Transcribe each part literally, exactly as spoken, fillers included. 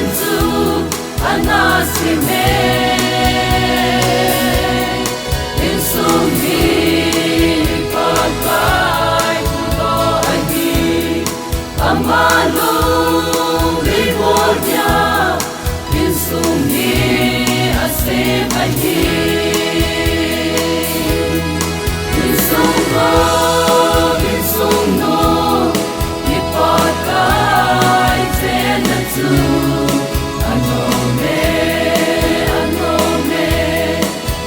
Chu ana sime, insung hi Pakai thu lo ahi, ama lungleiboh dia, insung hi asem ahi. Insung ho, insung no, i Pakai chenna chu anom e, anom e.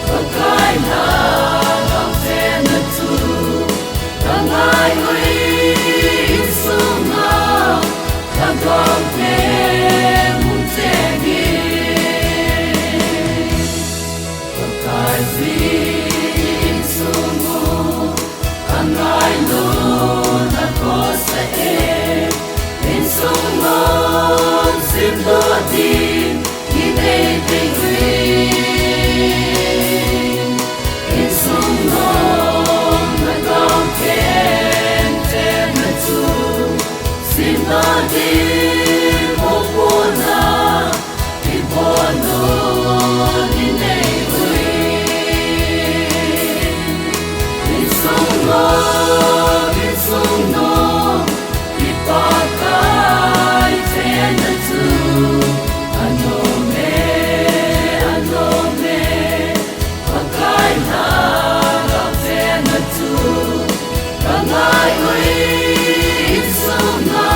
Pakai lhagao chenna chu ka ngai uve, insung a lhagao theng hung cheng e. Pakai ji insung u angailu na kosa e, insung u simdoh ding inei ding uve. Insung u lhagao theng chenna chu simdoh ding mopohna ibol u inei uve. Insung u, insung u, i Pakai chenna chu anom e, anom e. Pakai lhagao chenna chu ka ngai uve, insung a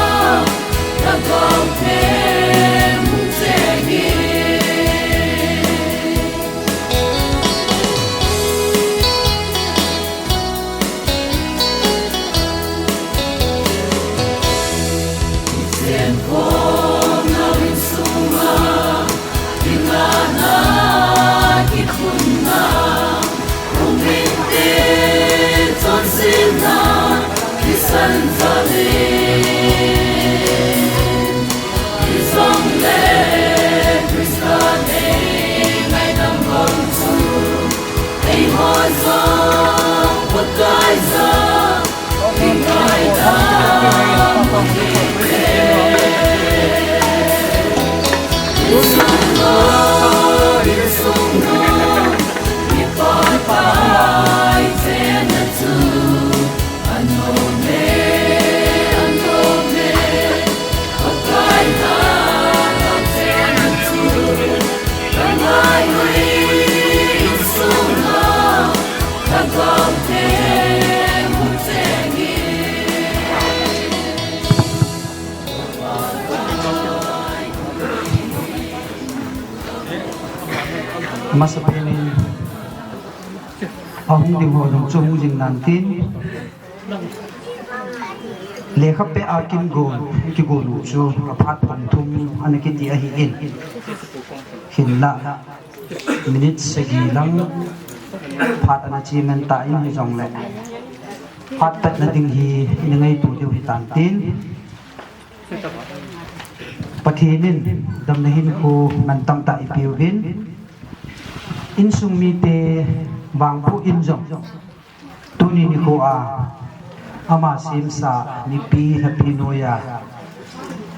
lhagao theng hung cheng e. Isen khom nau insung a, kingana, kikhunna, uminte chonsetna kisan jale. Hijongle Christa nei ngaidam bang chu eiho jong Pakai jong kingaidam u hite. Insung o, insung o, i Pakai chenna chu Amasapen in ahung ding ho jong chu hung jing nan tin, lekha peh a kin gon, kigon u chu aphat pung thum ana kiti ahin, hinlah minute sagi lang phat ana che man tan, hijongle phat petna ding hi ina ngaito diu hitan tin, Pathen in damna hinkho mantam tah ipeuvin, insung mite vangboh in jong tuni nikho a ama semsa mipi lhapi noiya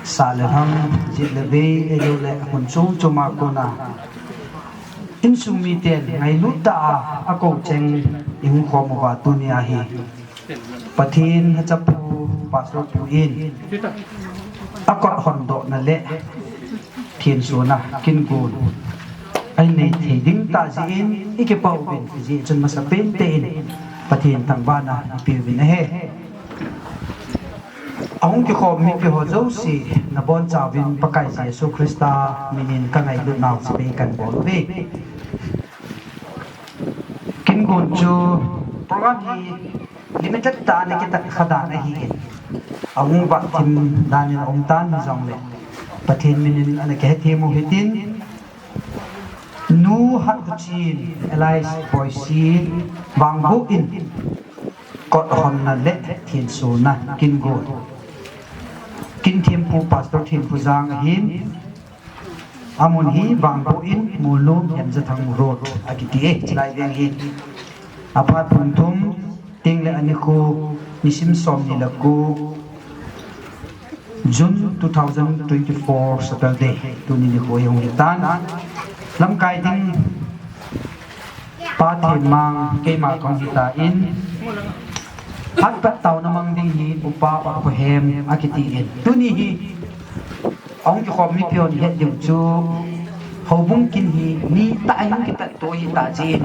sah le lhang, jet le vei, ahiloule hun chom chom a kona insung miten ngailut tah a akou cheng ihung khom uva tunia hi Pathen hachapu Pastor pu in akot hondohna le thensona kin gon ahin nei thei ding tah jeh in ikipah uvin, hijeh chun masapen tah in Pathen thangvahna ipeuvin ahi. Ahung kikhom mipi ho jouse nabonchauvin Pakai Jesu Christa minin kangailutnau chibai kahin bol uve. Kin gon chu program hi limited tah a ana kitat kha dan ahin, ahung vah thim dan in aum tan, hijongle Pathen minin ana kihethem u hitin, Nu Hathuchin alias Boisi vangboh in kot honna le thensona kin gon. Kin thempu Pastor Thempu Jang ahin, amun hi vangboh in Molnom Hemjathang Road akiti e, chulai veng hi. Aphat pung thum tengle anikho nisim somni le ko June two thousand twenty-four Saturday, tuni nikho hi hung hitan. Lamkai ding Pa Thenmang, keima kahung hitan. Phat phat taona mang ding hi Upa Otkhohem akitin. Tuni hi ahung kikhom mipi hon het diu chu, houbung kin hi mi tah in hung kipat to hita jeh in,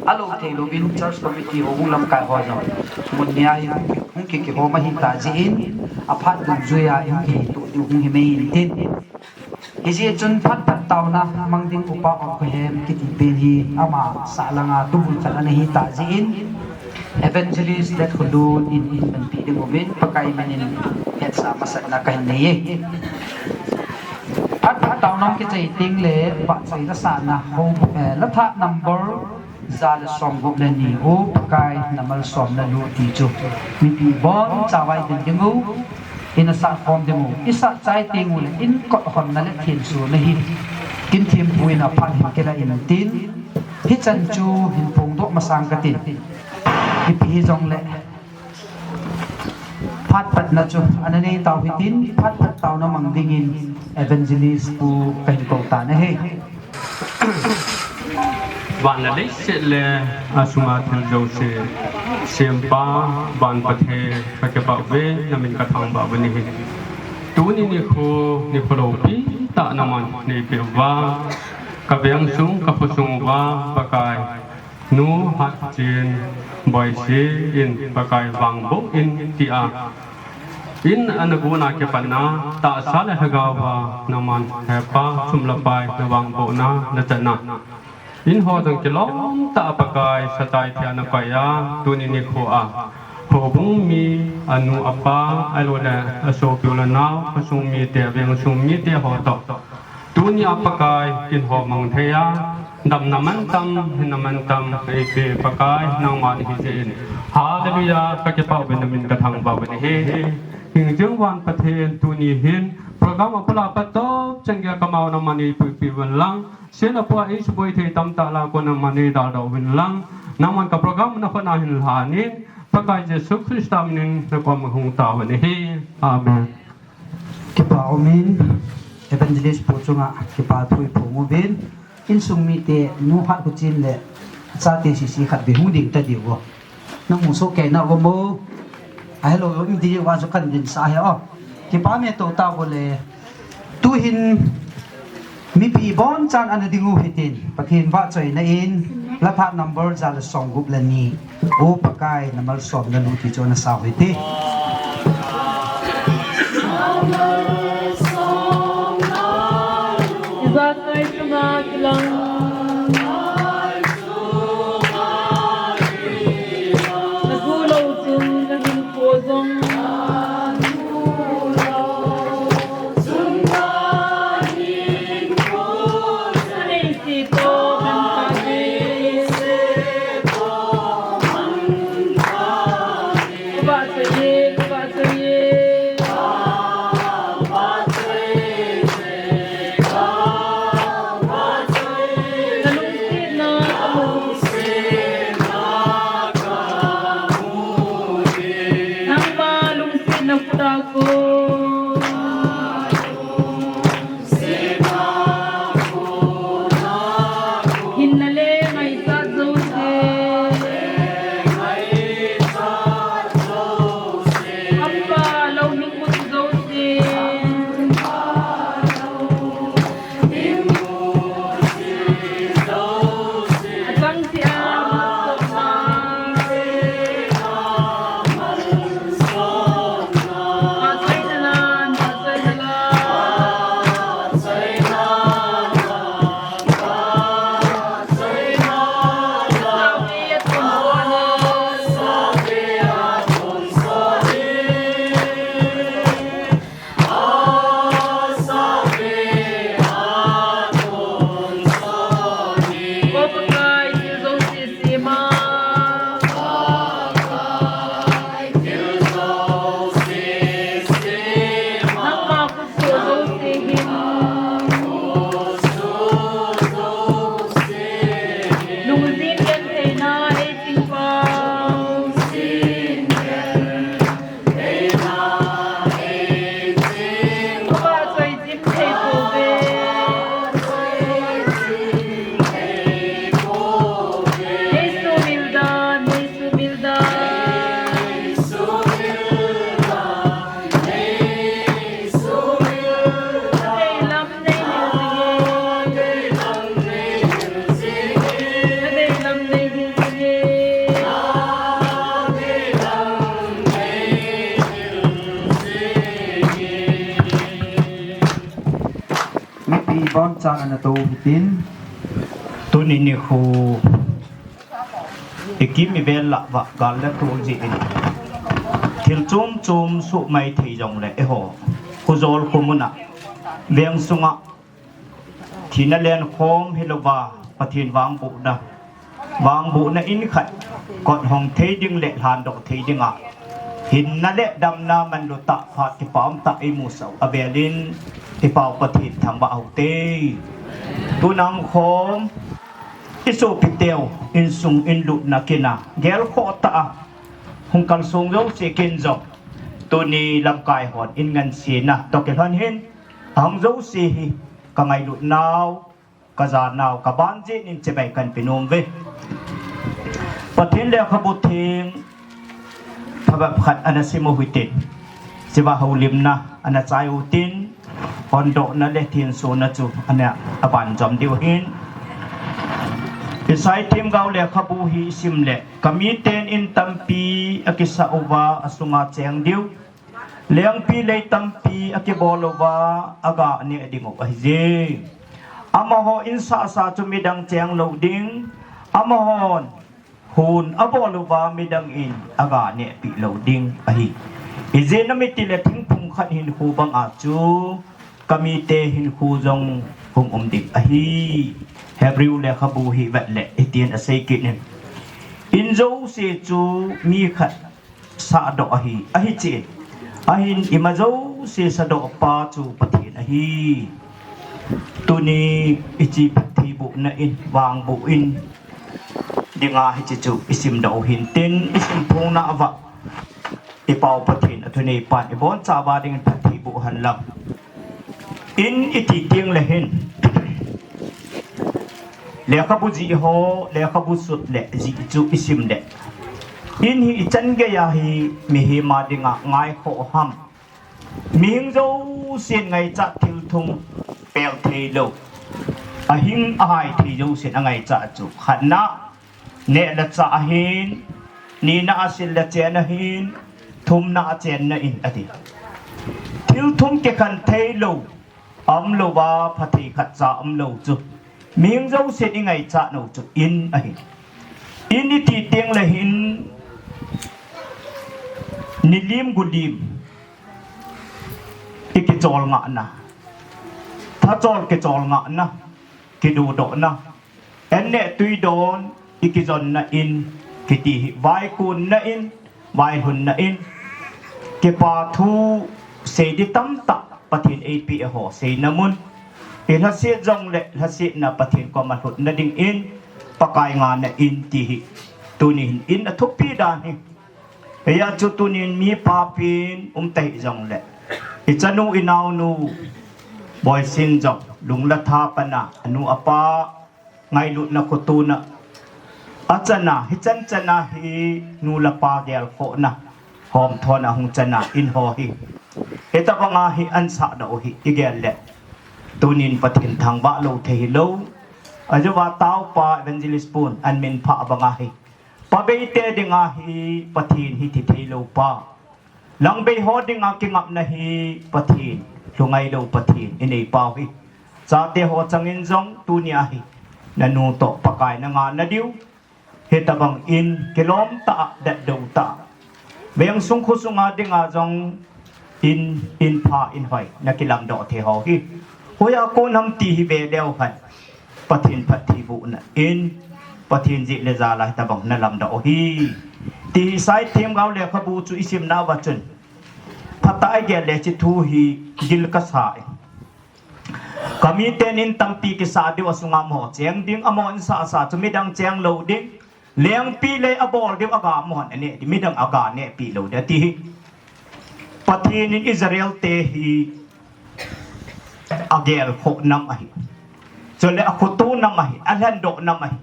alou thei louvin church committee, houbung lamkai ho jong mun nia hi hung ki, hung ki, kihom ahita jeh in, aphat dungjuia hung kihi to diu hung hi mai intin. Hijeh chun phat phat taona mang ding Upa Otkhohem kiti pen hi ama sah langa tubul khat ana hita jeh in, Evangelist Letkholun in, in manpi ding uvin Pakai min in hetsah masatna kahin nei e. Phat phat taona hung kichai teng le vahchoi lasahna ho, eh, la thah number ja le som gup le ni, U Pakai na malsomna lu ti chu mipi boncha vai din ding u, ina sah khom ding u, isah chai teng u le in kot honna le thensona hi kin thempu in aphat hin kila intin, hichan chu hin phongdoh masang katin, ipi hijongle phat phatna chu ana nei tau hitin, phat phat taona mang dingin Evangelist pu kahin kou tan ahi. Van le leiset le asunga thil jouse sempa Van Pathen, kakipah uve, namin kathangvah uve nahi. Tuni nikho, nikho loupi tah naman neipeh uva, kaveng sung, kakhosung uva Pakai, Nu Hatchin Boise in Pakai vangboh in tia, in ana gona kipatna, tahsa le lhagaova naman hepa, sum le pai, navangbohna, nachatna, in ho jong kilom tah a Pakai satai thia nakoi a, tuni nikho a houbung mi, anu apa, ahiloule asopi u le nao, khosung mite, aveng sung mite ho toh, tuni a Pakai in ho mang thei a, damna mantam, hinna mantam eipeh Pakai nangma nahi jeh in, Hallelujah, kakipah uve, namin kathangvah uve nahi. Hingjing Van Pathen, tuni hin program abula pat tah chan geiya kamau nangman eipuipeh uvin lang, sen le pai eisuboi thei tamtah lah a kon nangman eidaldoh uvin lang, nangman ka program nakhut a hin lhanin, Pakai Jesu Christa min in nakom a hung tauve nahi. Amen. Kipa umin, Evangelist pu chunga kipa thu iphong uvin, insung mite, Nu Hatkhuchin le chate sese khatvei hung ding tadiu vo. Namu soh kei nau vo mo. Ahilou, um diu va chu kan dinsah ahi o. Kipa me to tauvo le. Tuhin mipi bonchan ana ding u hitin, Pathen vahchoina in, la thah number ja le som gup le ni, U Pakai na malsomna lu ti chu ana sao hite. Ijakai chunga kilang, nagulou chun nahinkho jong. Sa ana to hitin. Tuni nikho ikim ivel lah va gal le tol jin, thil chom chom suhmai thei jongle eiho khojol khomun a, veng sunga thina lenkhom hilouva Pathen vangbohna, vangbohna in khat kot hong thei ding le lhandoh thei dinga hinna le damna manlutah phat kipa umtah eimusah u avelin ipau Pathen thangvah uhite. Tunang khom isopiteu insung inlutna kina gelkhoh tah a hung kalsong jouse kin jong tuni lamkai hon in ngansena toh kilhon hin ahung jouse hi kangailut nau, kajanau, kaban jeh in chibai kahin pe nom uve. Pathen lekhabu theng phabep khat ana sim u hitin, chua houlimna ana chai utin, hondohna le thensona chu ana aban jom diu ahin. Isai themgao lekhabu hi isim le kamiten in tampi akisah uva asunga cheng diu, lengpi lei tampi akibol uva aga neh dingu ahije. Amaho insahsa chu midang cheng lou ding, amahon hon abol uva midang in aga nehpeh lou ding ahi. Ijeh inem itile thingphung khat hinkho banga chu kamite hinkho jong hung um ding ahi. Hebrew lekhabu hi vetle hitin asei kit in, in jouse chu mi khat sahdoh ahi, ahi cheh in, ahin ima jouse sahdohpa chu Pathen ahi. Tuni hiche phattheibohna in vangboh in dinga hiche chu isimdoh u hintin, isimphongna uva ipau Pathen athuneipan ibonchauva dingin phattheiboh henlang. In iti tengle hin lekhabu jih ho, lekhabu sut le jih chu isim le, in hi ichan geiya hi mihem a dinga ngaikhoh ham? Mihing jousen ngaichat thilthum pel theilou, ahing ahai thei jousen angaichat chu khatna neh le chah ahin, nina a sil le chen ahin, thumna a chenna in ati. Thilthum kikhen theilou, aumlouva phatthei khatcha aumlou chu mihing jousen ingaichat nau chu in ahi. In iti tengle hin nilim gulim ikichol ngahna, thachol kichol ngahna, kidudohna, anneh tuidon ikijonna in kiti hi vaikunna in, vailhunna in, kipa thu seidi tamtah Pathen eipeh ho seina mun, ilhaset jongle lhasetna Pathen koma lhutna dingin Pakai ngana in ti hi tuni hin in athupi dan hi. Hijeh chun tunin mipa pen umta hih jongle, ichanu inaonu boisin jong lung le tha pana anu apa ngailutna khotona achana, hichan chana hi nu le pa gelkhohna homthona hung chana in ho hi hitobanga hi ansahdoh u hi igel le, tunin Pathen thangvah lou thei hilou. Ajouva taopa Evangelist pun ahin minphah banga hi, pabeite dinga hi Pathen hi thi theilou pa, langbei ho dinga kingapna hi Pathen, lhungailou Pathen inei pau hi. Chate ho changin jong tunia hi nanu toh Pakai nangana diu hitobangin kilom tah a, datdou tah a, vengsung khosunga dinga jong in, in pha in hoi nakilamdoh thei ho hi hoiya kon ham ti hi veleu hen, Pathen phattheibohna in, Pathen jeh le jal a hitobang nalamdoh u hi. Ti hi Isai themgao lekhabu chu isimna uva chun phatah a igel le hiche thu hi gil kasa e. Kamiten in tampi kisah diu, asunga amaho cheng ding, amaho insahsa chu midang cheng lou ding. Lengpi lei abol diu, aga amahon aneh ding, midang aga nehpeh lou ding ati hi. Pathen in Israel te hi agelkhoh nam ahi. Chule akhoto nam ahi, alhendoh nam ahi.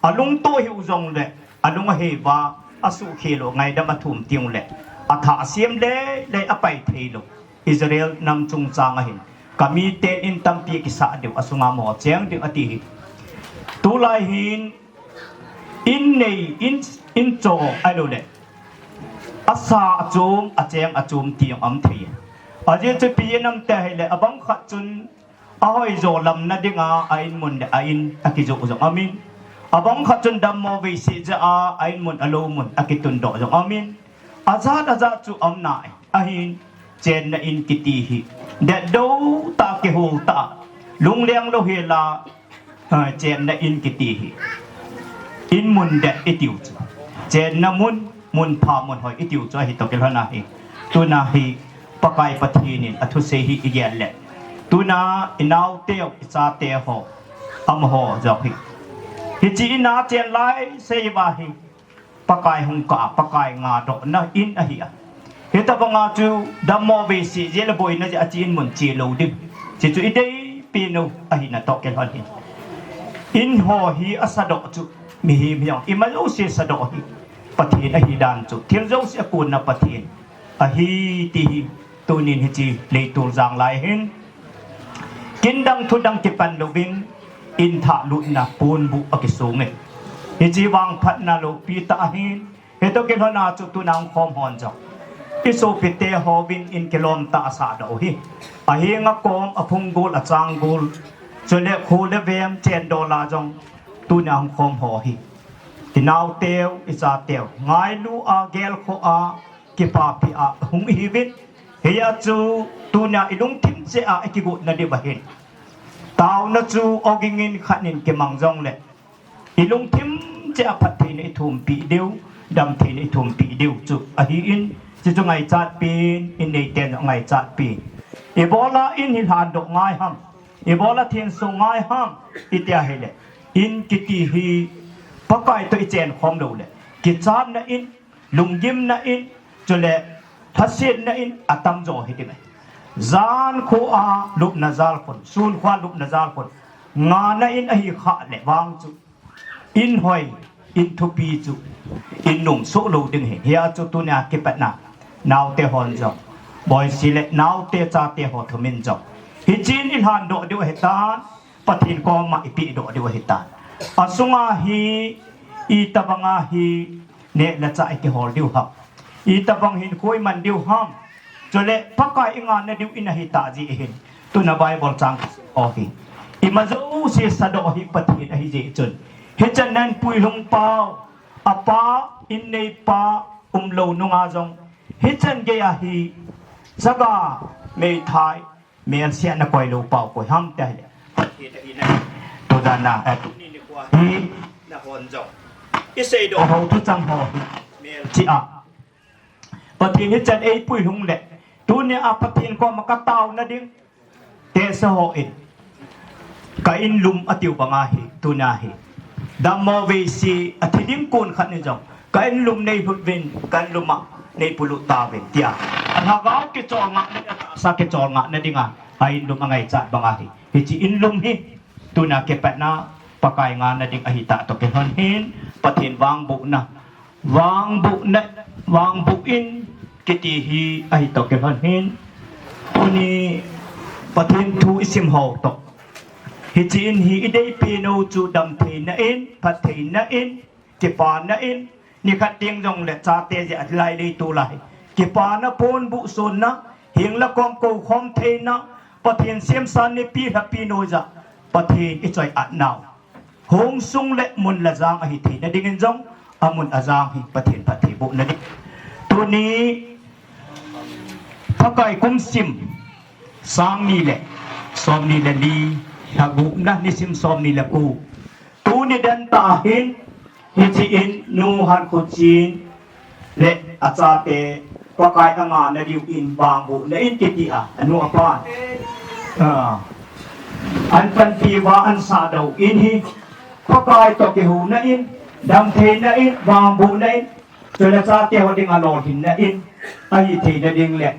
Alungto hiu jongle, alung aheiuva, asuhkhel u ngaidam athum tengle, athah asem leilei apai theilou Israel nam chungchang ahin, kamiten in tampi kisah diu, asunga amaho cheng ding ati hi. Tulai hin in nei, in, in cho ahiloule asa achom, acheng achom ti jong aum thei. Ajeh chu ipi ham itile abang khat chun Ahoijo lamna dinga a in mun le a in akijoh jong aumin, abang khat chun dammo veise jeh a a in mun a lou mun akitundoh jong aumin, ajat ajat chu aum nai. Ahin, chenna in kiti hi detdoh tah, kihol tah, lungleng louhela, a, chenna in kiti hi in mun det itiu chu, chenna mun, mun pha mun hoi itiu chu ahi toh kilhon ahi. Tuna hi Pakai Pathen in athusei hi igel le, tuna inaoteu ichateu ho, amaho jong hi, hiche ina chen lai seiva hi Pakai hung kah a, Pakai ngadohna in ahi a. Hitobanga chu dammo veise jeh le boina jeh a che in mun che lou ding, hiche chu ideipen u ahina toh kilhon hin. In ho hi asadoh chu mihem hi jong ima jouse sadoh hi Pathen ahi dan chu, thil jouse akonna Pathen ahi ti hi tunin hiche leitol jang lai hin kin dang thu dang kipan louvin, in thah lutna ponbuh akisong e. Hiche vangphatna loupi tah ahin, hitoh kilhon a chu tuna hung khom hon jong isopite hovin in kilom tah asahdoh u hi. Ahenga kom, aphung gol, achang gol, chule kho le veng chendola jong tuna hung khom ho hi inaoteu ichateu ngailu a, gelkhoh a, kipapeh a hung ihiuvin, hia chu tuna ilungthim cheh a ikigotna diu ahin, taona chu ogin in khat in kimang jongle ilungthim cheh a phattheina ithumpeh diu, damtheina ithumpeh diu chu ahin, hiche chu ngaichatpen, in neiten ngaichatpen. Ibola in hi lhandoh ngai ham, ibola thenso ngai ham itia ahile, in kiti hi Pakai toh ichenkhom loule kichatna in, lunggimna in, chule lhasetna in atamjo hiding ahi. Jan kho a lupna jalkhun, sun kho a lupna jalkhun ngana in ahi khah le vang chu, in hoi, in thupi chu in nomsoh lou ding ahi. Hia chu tunia kipatna naote hon jong, boise le naote chate ho thumin jong, hiche in ilhandoh diu ahitan, Pathen koma ipehdoh diu ahitan. Asunga hi itobanga hi neh le chah ikihol diu ham, itobang hinkho iman diu ham, chule Pakai ingana diu in ahitah jeh hin tuna Bible chang ho hi ima jouse sadoh hi Pathen ahi jeh chun, hichan nan puilhung pau, apa, inneipa umlou nunga jong hichan geiya hi chaga, meithai, melsetna koilou pau koi ham tia ahile, Pathen ahina hi. Tujana, eh, tuni nikho hi nahon jong iseidoh ho thuchang ho hi melchih a, Pathen hichan eipuilhung le, tunia Pathen koma kataona ding, tehse hon ka in lum atiu banga hi, tunia hi dammo veise athi ding kon khat in jong, ka in lum neilhut uvin, ka in lum a neipolut tauvin tia, alhagao kicholngahna, atahsa kicholngahna dinga a in lum angaichat banga hi, hiche in lum hi tunia kipatna Pakai ngana ding ahitah toh kilhon hin, Pathen vangbohna, vangbohna, vangboh in kiti hi ahi toh kilhon hin, tuni Pathen thu isim ho toh, hiche in hi ideipen u chu damtheina in, phattheina in, kipana in, nikhat teng jongle chate jeh a lai leitol a hi kipana, ponbuh sonna, heng le kom koukhom theina, Pathen semsa nipi lhapi noija Pathen ichoi-at nau hung sung le mun le jang ahi theina dingin jong, amun ajang hi Pathen phatthei bohna ding. Tuni Pakai kum sim, sang ni le somni le li, lha gup na nisim somni le ko, tuni den tah hin, hiche in Nu Hankhochen le achate Pakai angana diu in, vangbohna in kiti a, anu apa, ah, an panpi uva an sahdoh in hi, Pakai toh kihouna in, damtheina in, vangbohna in, chule chate ho dinga lolhinna in ahi theina ding le,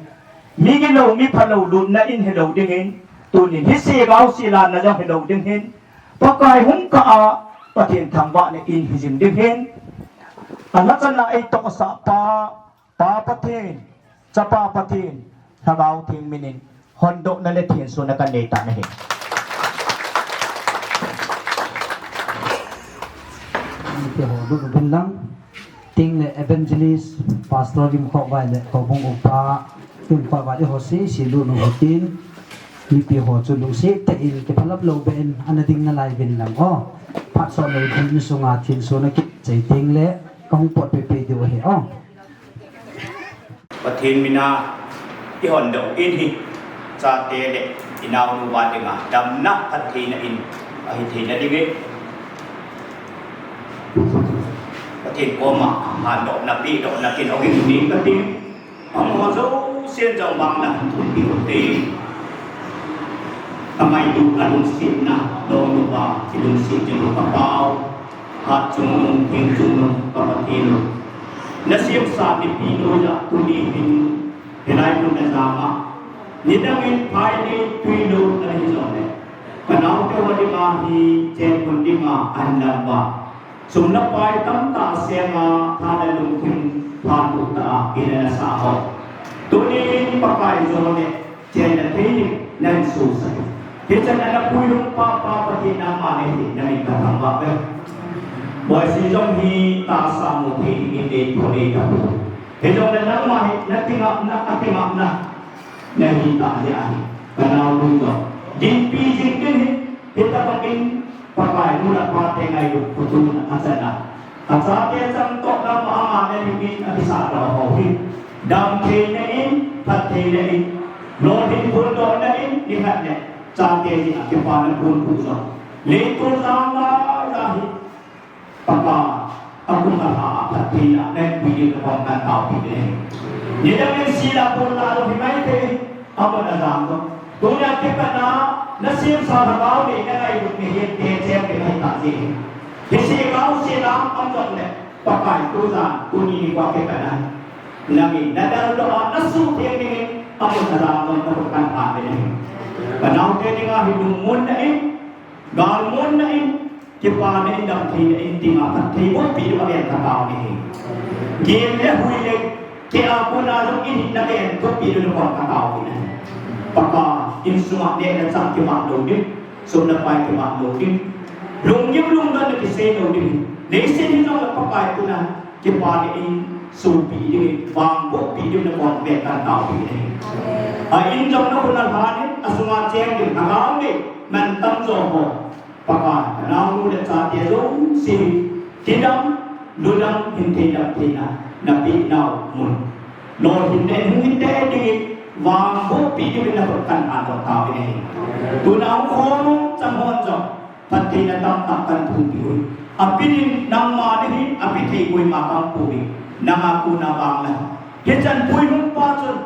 migilou miphalou lutna in hilou dingin, tunin hi segao selanna jong hilou ding hin, Pakai hung kah a Pathen thangvahna in hijing ding hin, alhachana eitohsah Pa, Pa Pathen, Chapa Pathen, Lhagao Theng minin hondohna le thensona kanei tan ahi. Mite ho lut uvin lang, tin le Evangelist Pastor Limkhohvai le Houbung Upa Limkhohvai, eiho sese lut u hitin. Mipi ho chu lungset tah in kiphalap lou beh in ana ding nalai uvin lang o. Phat soh lou ding insunga thinsun a kichai teng le kahung pot pei pei diu ahi o. Pathen mina ihon doh in hi, chate le inaonu uva dinga damna phattheina in ahi theina dingin Pathen koma handohna, pehdohna kin ogin ning kating. Amaho jousen jong vanglam thumpi ute. Kangailut a lungsetna, lunglut a kilungset jing u kapau. Hatchungnung, thengchungnung, ka Pathen u. Nasemsa nipi noiya tuni hin hilai mun a jama. Nidang in phai ni tui lo na hi jongle, kanaote ho dinga hi chen mun dinga ahin lam uva. Sum le pai tamtah asenga, tha le lungthim phatah a ina nasah ho. Tunin Pakai jong le chenna thei ding nahin sohsah. Hichan ana puilhung pa pa Pathen nangma nahi namin kathangvah uve. Boise jong hi tahsa mu thei dingin neipon neitapon. Hijongle nangma hi nakingapna, akingapna. Nahi tah jeh ahi. Kanaonu jong dinpi jing ding hi, hitabang in Pakai nu le pa te ngailut phatuna achan a, achate chang toh nangma anga nadingin akisah doh ho hi, damtheina in, phattheina in, lolhin phondohna in, nikhat le chate jeh a kipana phondoh jong, leiset jang lai a hi. Pakai, akum alha a phattheina nahin pui diu nakoma kataopeh e. Nidang in sila pon la lou hi maithei, amun ajam lou. Tunia kipat a nasemsa lhagao le nangailut mihem te chem ding ahi tah jeh. Hiche gao sila aum jongle, Pakai tujan, tuni nikho kipat a nangin nadaldoh a nasuhtheng dingin amun ajam lou, nakhut kahin peh e. Kanaote dinga hi lungmonna in, galmonna in, kipana in, damtheina in, dinga phatthei bohpi diu aven katao nahi. Gel le hui le kei a kona jong in hinna ven bohpi diu nakoma katao nahi. Pakai, insunga neh le chah kimat lou ding, sum le pai kimat lou ding, lunggim lungdon le kisei lou ding, leiset hi jongle Pakai tuna kipana in sopi diu, vangbohpi diu nakoma ven kataopeh nahi. A in jong nakhut nalhan in, asunga cheng ding lhagao le mantam jo ho, Pakai, kanaonu le chate jouse, thidam, ludam, hinthei damtheina napehna mun, lolhinna in hung hinte dingin, vangbohpi diuvin nakhut kahin handoh tauvin ahi. Tuna hung khom chang hon jong phattheina tamtah kahin thumpi uvin. Apin in nangma nahi, api thei koima kaum pouve. Nanga kona vanglam. Hichan puilhung pa chun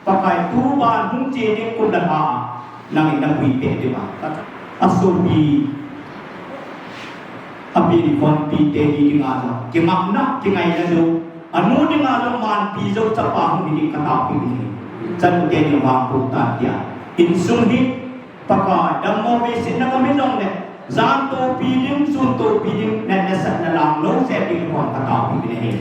Pakai, tuban hung che ding kum le lha a nangin napui peh diu ahi. Asopi, api in khonpi teni dinga jong kingapna, kingaina jong, anu dinga jong manpi jong chapa hung hi ding kataopeh nahi. Chanu teni vangphu tan tia, insung hi Pakai, dammo veisetna gam hijongle, jan topi ding, sun topi ding, natna satna lang lou jep ding nakoma kataopeh nahi.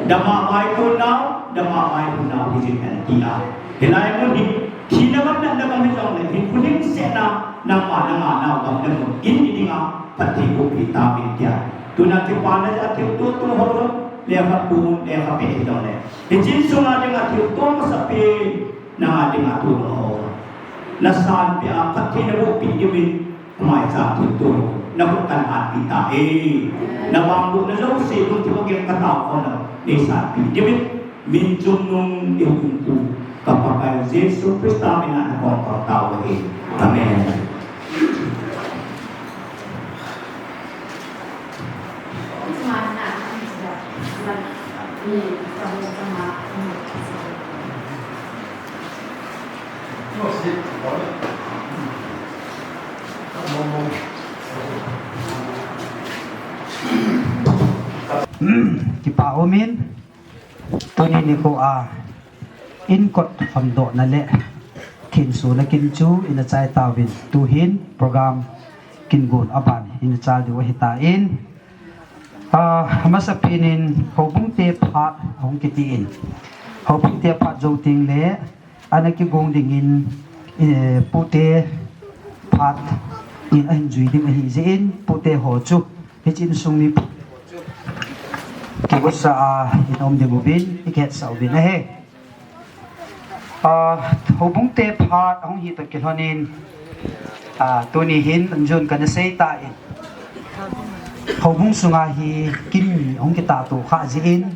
Dama vaihom nau, dama vaihom nau hijing hen tia. Hilai mun hi, thina gam natna gam hijongle, hinkho lhingsetna, nangma nanga nau gam le mun in hi dinga phatthei bohpi tauvin tia. Tuna kipana jeh a thilto to ho jong, lekha pon, lekha peh hijongle, hiche insunga dinga thilto masapen, nanga dinga tolho, nasanpeh a phatthei nabohpi diuvin, amaicha thilto nakhut kahin hanpeh tae. Navangbohna jouse lungthim a gel kataokhomna neisanpeh diuvin, min chungnung ihung umpu ka Pakai Jesu Christa mina nakoma kataove. Amen. Kipa umin, tuni nikho a inkot hondohna le thinsunna kin chu ina chai tauvin, tuhin program kin gon aban ina chal diu ahitan, ah, amasapen in houbung te phat ahung kiti in, houbung te phat jou teng le ana kigong dingin, eh, pute phat in ahin jui ding ahi jeh in, pute ho chu hiche insung mi pute ho chu kigotsa a in um ding uvin ikihetsah uvin ahi. Ah, houbung te phat ahung hi toh kilhonin, ah, tuni hin anjun kana sei tan. Houbung sunga hi kin ni ahung kitah to kha jin,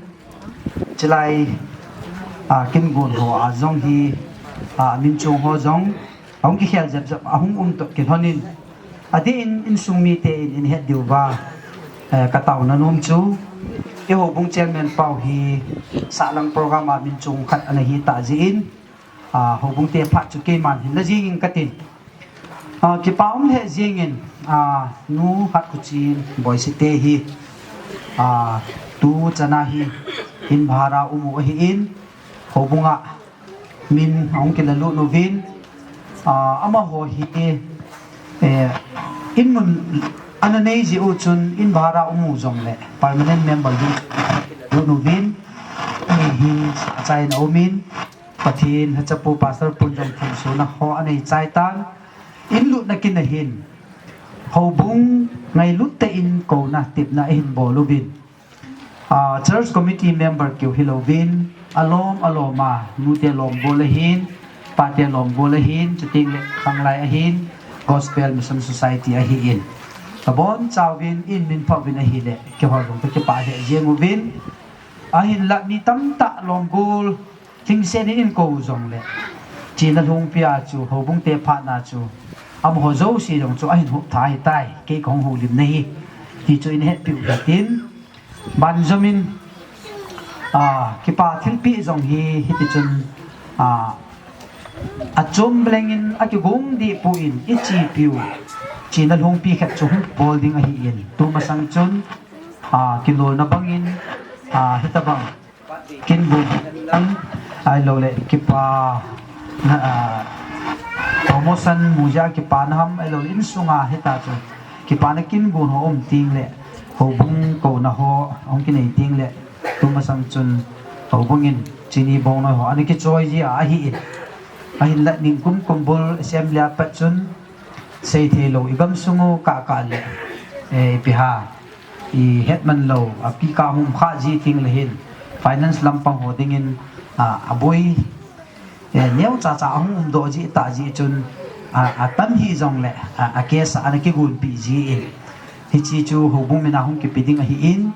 chulai, ah, kin gon ho a jong hi, ah, min chung ho jong ahung kikhel jep jep ahung um toh kilhonin. Adeh in, insung mite in, in het diu va, eh, ka tauna nom chu, i houbung chairman pau hi sahlang program a min chung khat ana hi ta jin, ah, houbung te phat chu keiman hin la jing in ka tin. Ah, kipa um lheh jing in, ah, nu Hatkhuchin Boise te hi, ah, tu chana hi in bhara um u ahi in, houbung a min ahung kila lut uvin, ah, amaho hi, eh, in mun ana nei ji u chun in bhara um u jong le permanent member ding lut uvin, mi hi achaina um in, Pathen hachapu Pastor pun jong thim suna ho anei chai tan, in lutna kin ahin, houbung ngailut te in kouna tipna ahin bol uvin. Ah, church committee member keu hilouvin, alom alom a, nute lom bol ahin, pate lom bol ahin, chuting le khanglai ahin, Gospel Mission Society ahi in. Ka bon chauvin in min phauvin ahile, kihol jong ka kipah lheh jeng uvin. Ahinla mi tamtah lom bol, thingse ni in kou jong le. China lhungpi a chu, houbung te phat na chu. Amaho jouse jong chu ahin hup tha ahitai, kei kahung houlim na hi. Ti chu in hetpi u hitin. Banjom in, ah, kipa thilpeh jong hi, hiti chun, ah, achom beleng in akigong deh poi in, i chepi u. China lhungpi khat chu hung bol ding ahi in. Tumasang chun, ah, kilolna bang in, ah, hitabang. Kin bul lang, ahilou le, kipa, na, ah, promotion mu jeh a kipa na ham, ahilou le, insunga hita chu. Kipa na kin bul ho um ting le, houbung kouna ho, hung kinei ting le, tumasang chun, houbung in, chini bong noi ho, ana kichoi ji a ahi in. Ahinla ningkum kum bul, assembly a pat chun, sei thei lou, i gamsung u kah kah le, eh, ipi ham. I het man lou, a pi ka hum kha ji ting le hin, finance lampang ho ding in, a, aboi, eh, neo cha cha ahung um doh ji ta ji chun, a, atam hi jong le, a, a case a ana kigunpi ji in. Hichi chu houbung min a hung kipe ding ahi in,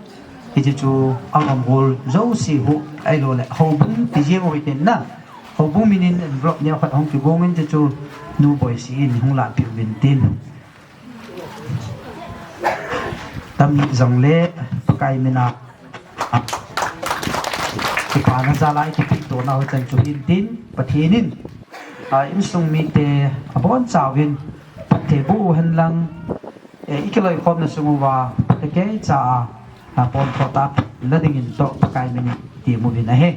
hichi chu alom bol jouse ho, ahilou le, houbung ti ji ho iten na. Houbung min in envelope neo khat hung kigong in chu chu nu Boise in hung lapi uvin tin. Tam hi jong le, Pakai min a, kipa na jal a i kipe to na ho chan chu hin tin, Pathen in, a, insung mite, abon chauvin, phatthei boh u hen lang, e, i kiloikhomna sung uva, phatthei kei cha a, a, pon tho ta, la ding in toh, Pakai min in, ti mu vin ahi.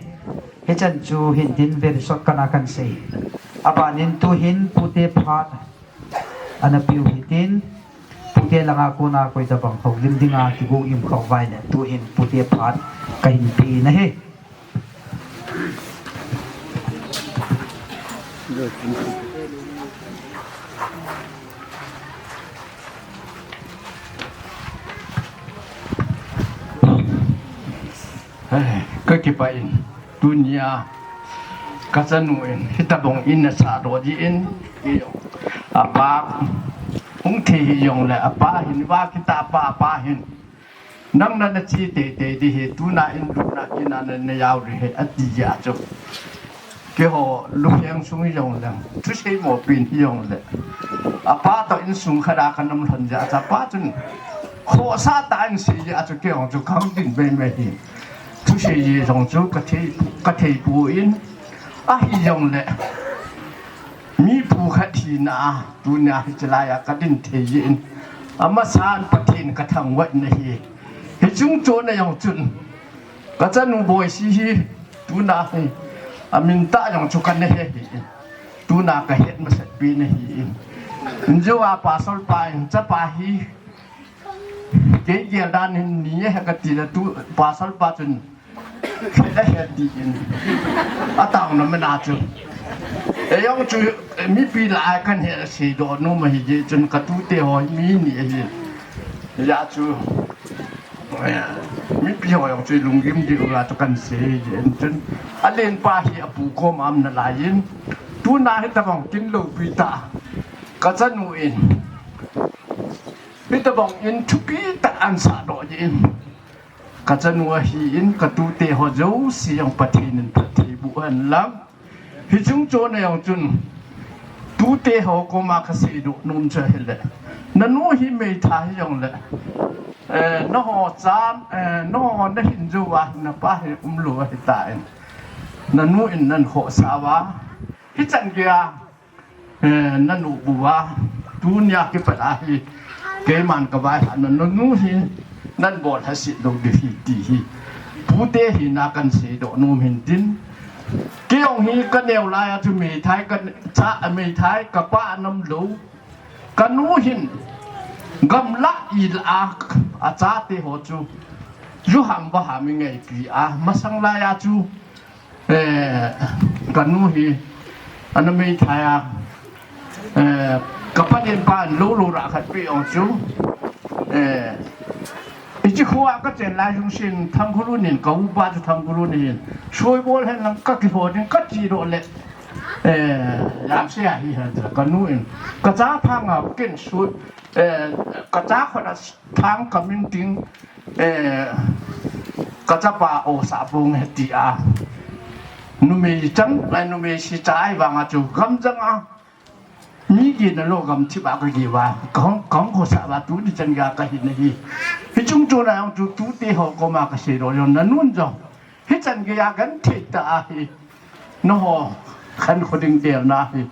Hichan chu hin tin, very short kana kan sei. Aban in tu hin, pute phat, Ana piu hitin, pute langa kona koi tabang houlim dinga kigo im khau vai le, tu hin pute phat kahin pe na hi. Ka kipah in. Tunia, ka chanu in, hitabang in asah doh jin, apa, hung thei hijongle, apa hin, va kita apa, apa hin. Nang na nache teitei ding ahi, tuna in lutna kina na, na jao ding ahi, ati jeh chun. Keiho, lupeng sung hijongle, thusei mo pen hijongle. Apa toh insung khat a ka nam lhon jeh chun, apa chun. Khohsah tah in sei jeh chun, keiho chu khang ding veve hi. Thusei jeh jong chu ka thei, ka thei poi, ahijongle. Mi pu khat hina a, tunia hiche laiya ka ding thei jin. Amasan Pathen ka thangvah na hi. Hiche chungchon a jong chun. Ka chanu Boisi hi, tuna hi. Amin tah jong chu ka na he hi. Tuna ka het masat pi na hi. Injo a pastor pa in chapa hi. Kei gel dan hin ni ahi kati le tu pastor pa chun. Kei ahi ti in. Ataona mena chu. Eijong chu mipi lah a kan he seidoh nom ahi jeh chun ka tute ho mi ni ahi. Hijeh chun. Mipi ho jong chu lunggim diu la chu kan sei jin chun, alen pa hi apu koma um nalai in, tuna hitabang kin loupi tah kachanu in hitabang in thupi tah ahin sahdoh jin, kachanu ahin, katute ho jouse jong Pathen in phatthei boh hen lang. Hiche chungchon a jong chun, tute ho koma kaseidoh nom chu ahile, nanu hi meithai hijongle, eh, naho chan, eh, naho nahin jouva napa hi umlou ahitan, nanu in nahin khohsah uva, hichan geiya, eh, nahin uva, tunia kipat a hi keiman kavaihahna, nanu hi nahin bol lhaset lou ding ahi ti hi pute hina kahin seidoh nom hin tin, kei jong hi kaneo laiya chu meithai kacha, meithai kapa ana umlou, kanu hin gamlah ilah a, achate ho chu ju ham vaham eingaipi a, masang laiya chu, eh, kanu hi ana meithai a, eh, kapa lenpan lou lou rah khat peh jong chu, eh, hiche khoa kachen lai jong sin Thangkhulun in, ka upa chu Thangkhulun ahin, soibol hen lang kakihou ding kati doh le, eh, jamse ahi hen, kanu in kacha phanga kin sui, eh, kacha khut a phang kamin ting, eh, kachapa osah ponge tia, numei chang, eh, numei si cha ahivanga chu gamjang a mi gina lou gamthip a kagiuva, kahung, kahung khosah uva tuni chan geiya kahin ahi. Hiche chungchon a jong chu tute ho koma kaseidoh jong, nanun jong hichan geiya genthei tah a hi, naho khankho ding delna hi,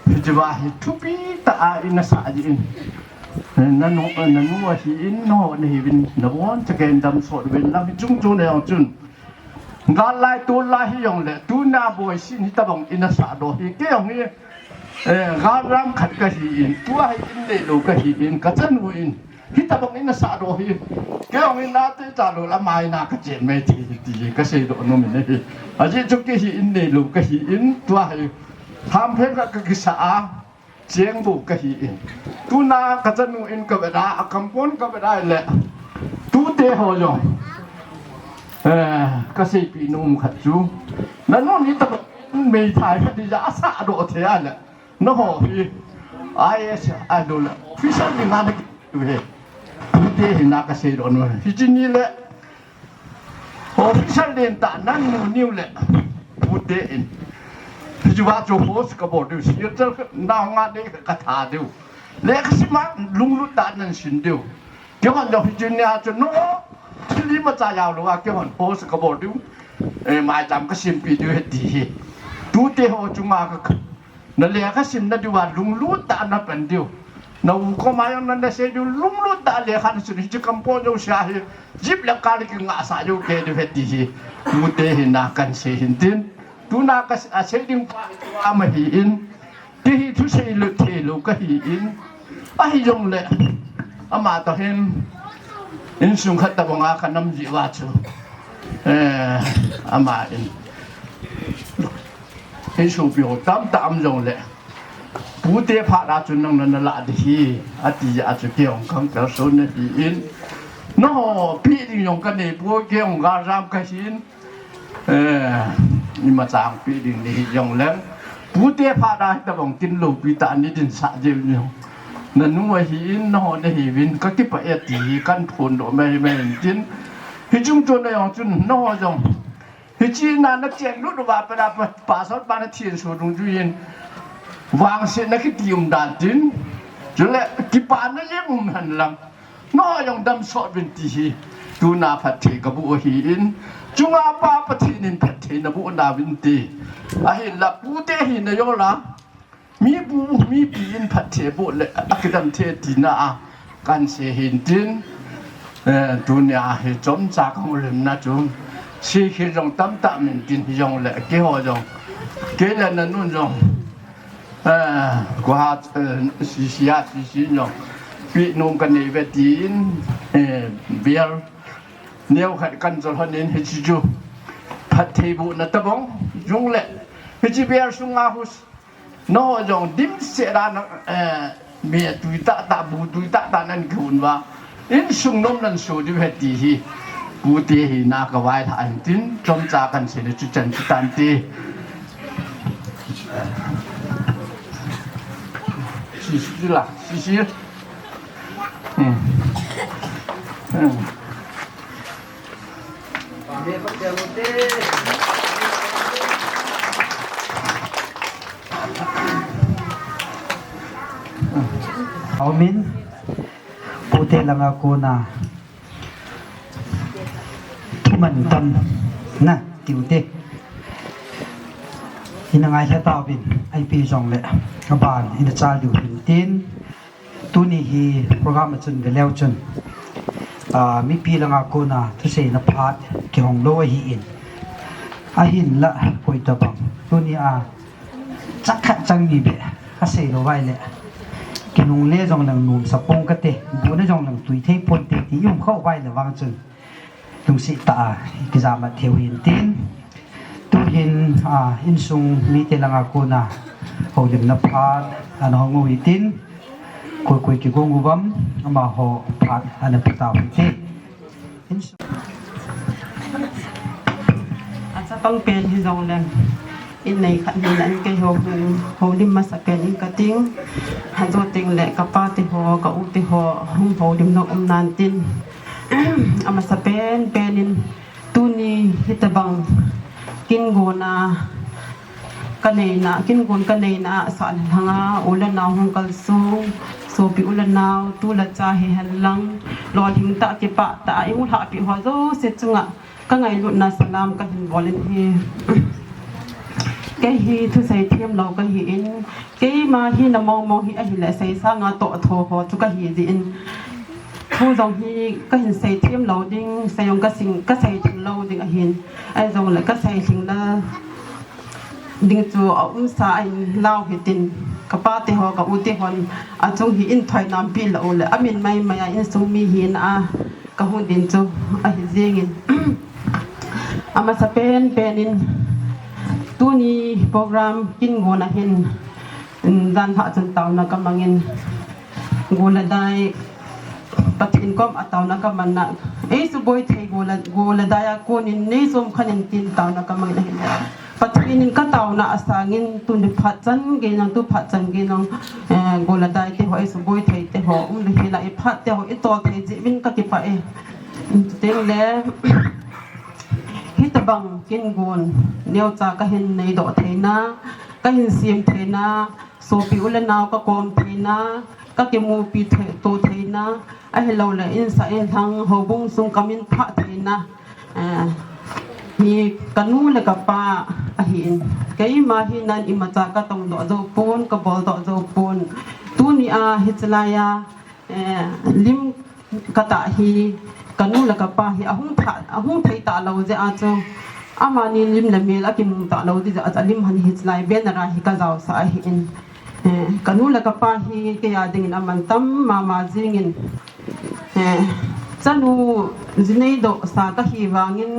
hichea hi thupi tah a ina sah jin, nanu, nanu ahin, naho nahiuvin, nabonchauvin damsot uvin lang. Hiche chungchon a jong chun, gal lai tol lai hijongle, tuna boisin hitabang ina sahdoh hi, kei jong hi, eh, galram khat kahin, tua hi in neilou kahin, kachanu in hitabang ina sahdoh hi, kei jong hi nate chalou lama ina kachen mai thei hi ti hi kaseidoh nom in ahi. Ajeh chu kei hi in neilou kahin, tua hi hamphen khat kakisah a, cheng bou kahin, tuna kachanu in kavet a, akampon kavet a le, tute ho jong, eh, kaseipeh nom khat chu, nanun hitabang meithai khat hija asahdoh thei a le, naho hi I A S ahiloule officer dinga nakiu hi, tute hina kaseidoh nom. Hiche ni le officer lentah nanu niu le pute in, hichea chu host kabol diu, sir chal nao nga nei katha diu, lekhasim a lunglut tah nahin sim diu. Keihon jong hiche nia chu no thil imacha jaolou a keihon host kabol diu, eh, maicham kasimpeh diu ahi ti hi, tute ho chunga ka, nalekhasimna diuva lunglut tah a napan diu, na u koma jong nanasei diu, lunglut tah a lekha nasim, hiche kampon jouse a hi jeep le car kingahsah jou kei diu ahi ti hi tute hina kahin sei hin tin, tuna kasei ding pa hi tua ama ahin, kei hi thusei lou theilou kahin, ahijongle, ama toh hin insung khat tabanga kanam jeh uva chu, eh, ama in, insopiho tamtah um jongle, pute phat a chu nang nana lah ding ahi, ati jeh a chu kei jong kahin kalson ahin, naho peh ding jong kaneipoi, kei jong galjam kahin, eh, imacha peh ding nahi jongleng, pute phat a hitabang kin loupi tah a neidinsah jeh u jong, nanu ahin, naho nahiuvin, kakipah e ti hi kahin phondoh maimai in tin, hiche chungchon a jong chun naho jong hiche na nachenlut uva pat a pa, pastor pa nathenso dungjuiyin, vangsetna kiti umdan tin, chule kipana jeng um henlang, naho jong damsot uvin ti hi tuna phatthei kaboh ahin, chunga pa Pathen in phatthei naboh nauvinte, ahinla pute hina jola mipu, mipi in phatthei boh le akidam thei tina a kahin sei hin tin, eh, tunia hi chomcha kahung lemna chu, seikhel jong tamtah um intin, hijongle keiho jong, kei le nanun jong, eh, kua, eh, sisi a, sisi jong peh nom kaneiuve tin, eh, bel neokhat kahin jol lhon in, hiche chu phatthei bohna tabang jongle, hiche bel sunga hu naho jong dimset a na, eh, me tui tahtah, bu tui tahtah nahin kihon uva, Insung nom nan so diu ahi ti hi, pute hi na ka vai tha an tin, chomcha kan sei le chu chan chu tan ti. Sisi la, sisi. Hmm. Hmm. Amen. Pute langa kona thuman tam na tiu te. Ina ngai lha tauvin, ipi jongle aban ina chal diu hin tin. Tuni hi program a chun ve leu chun, ah, mipi langa kona thuseina phat kihong lou ahi in. Ahinla koi tabang tuni a chak khat chang ni be ka sei lou vai le. Kinungle jong lang nom sa pong kate, bu na jong lang tui thei pon te ti um khau vai le vang chun. Lungset tah a kijam a theu hin tin. Tuhin, ah, insung mite langa kona houlimna phat ana hong u hitin. Koi koi kigong uvam amaho phat ana pe tau hite. Insung a chapang pen hi jong le. In nei khat hin an kei ho, houlim masa pen in ka ting. Hajo teng le ka pa te ho, ka u te ho, hung houlim na um nan tin. Amasa pen pen in tuni hitabang kin gona ka neina, kin gon ka neina sa le langa, u le nau hung kal sung, sopi u le nau, tu le cha hi hen lang, lolhing tah kipah tah, i u lhahpi ho jouse chunga, ka ngailutna salam ka hin bol in hi. Kei hi thusei them lou ka hi in, keima hi na mong mong hi ahile sei sanga toh tho ho chu ka hi ji in. Thu jong hi ka hin sei them lou ding, sei jong ka sing, ka sei them lou ding ahin. Ai jong le ka sei lhing na ding chu a um sa a in lau hitin. Ka pa te ho, ka u te hon a chung hi in thoi nampi la u le, a min mai mai a insung mi hi na a. Ka hung din chu ahi jingin. Amasa pen pen in tuni program kin gona hin, mm, dan ha chun tauna ka mangin. Gol le dai Pathen kom a tauna ka manna. Ei suboi thei gol le, gol le dai a konin nei som khanin tin tauna ka mangin ahin. Pathen in ka tauna a sangin tuni phat chan gei nang, tu phat chan gei nang, eh, gol le dai te ho, i suboi thei te ho, um le hi la i phat te ho, i tol thei jeh in ka kipah e. Teng le, hitabang kin gon, neocha ka hin nei doh theina, ka hin sem theina, sopi u le nau ka kom theina, ka kimupi thei, to theina, ahilou le, insa inlhang, houbung sung ka min phah theina, Eh, hi ka nu le ka pa ahi in. Keima hi nan imacha ka tong doh jou pon, ka bol doh jou pon. Tuni a hi chalai a, eh, lim ka tah hi ka nu le ka pa hi ahung tha, ahung thei ta lou jeh a chu. Amani lim le mel a kimu ta lou jeh a chu lim han hi chalai banner a hi ka jaosa ahi in. Eh, ka nu le ka pa hi kei a dingin aman tam mama jingin, eh, chanu jinei doh sa ka hi vangin,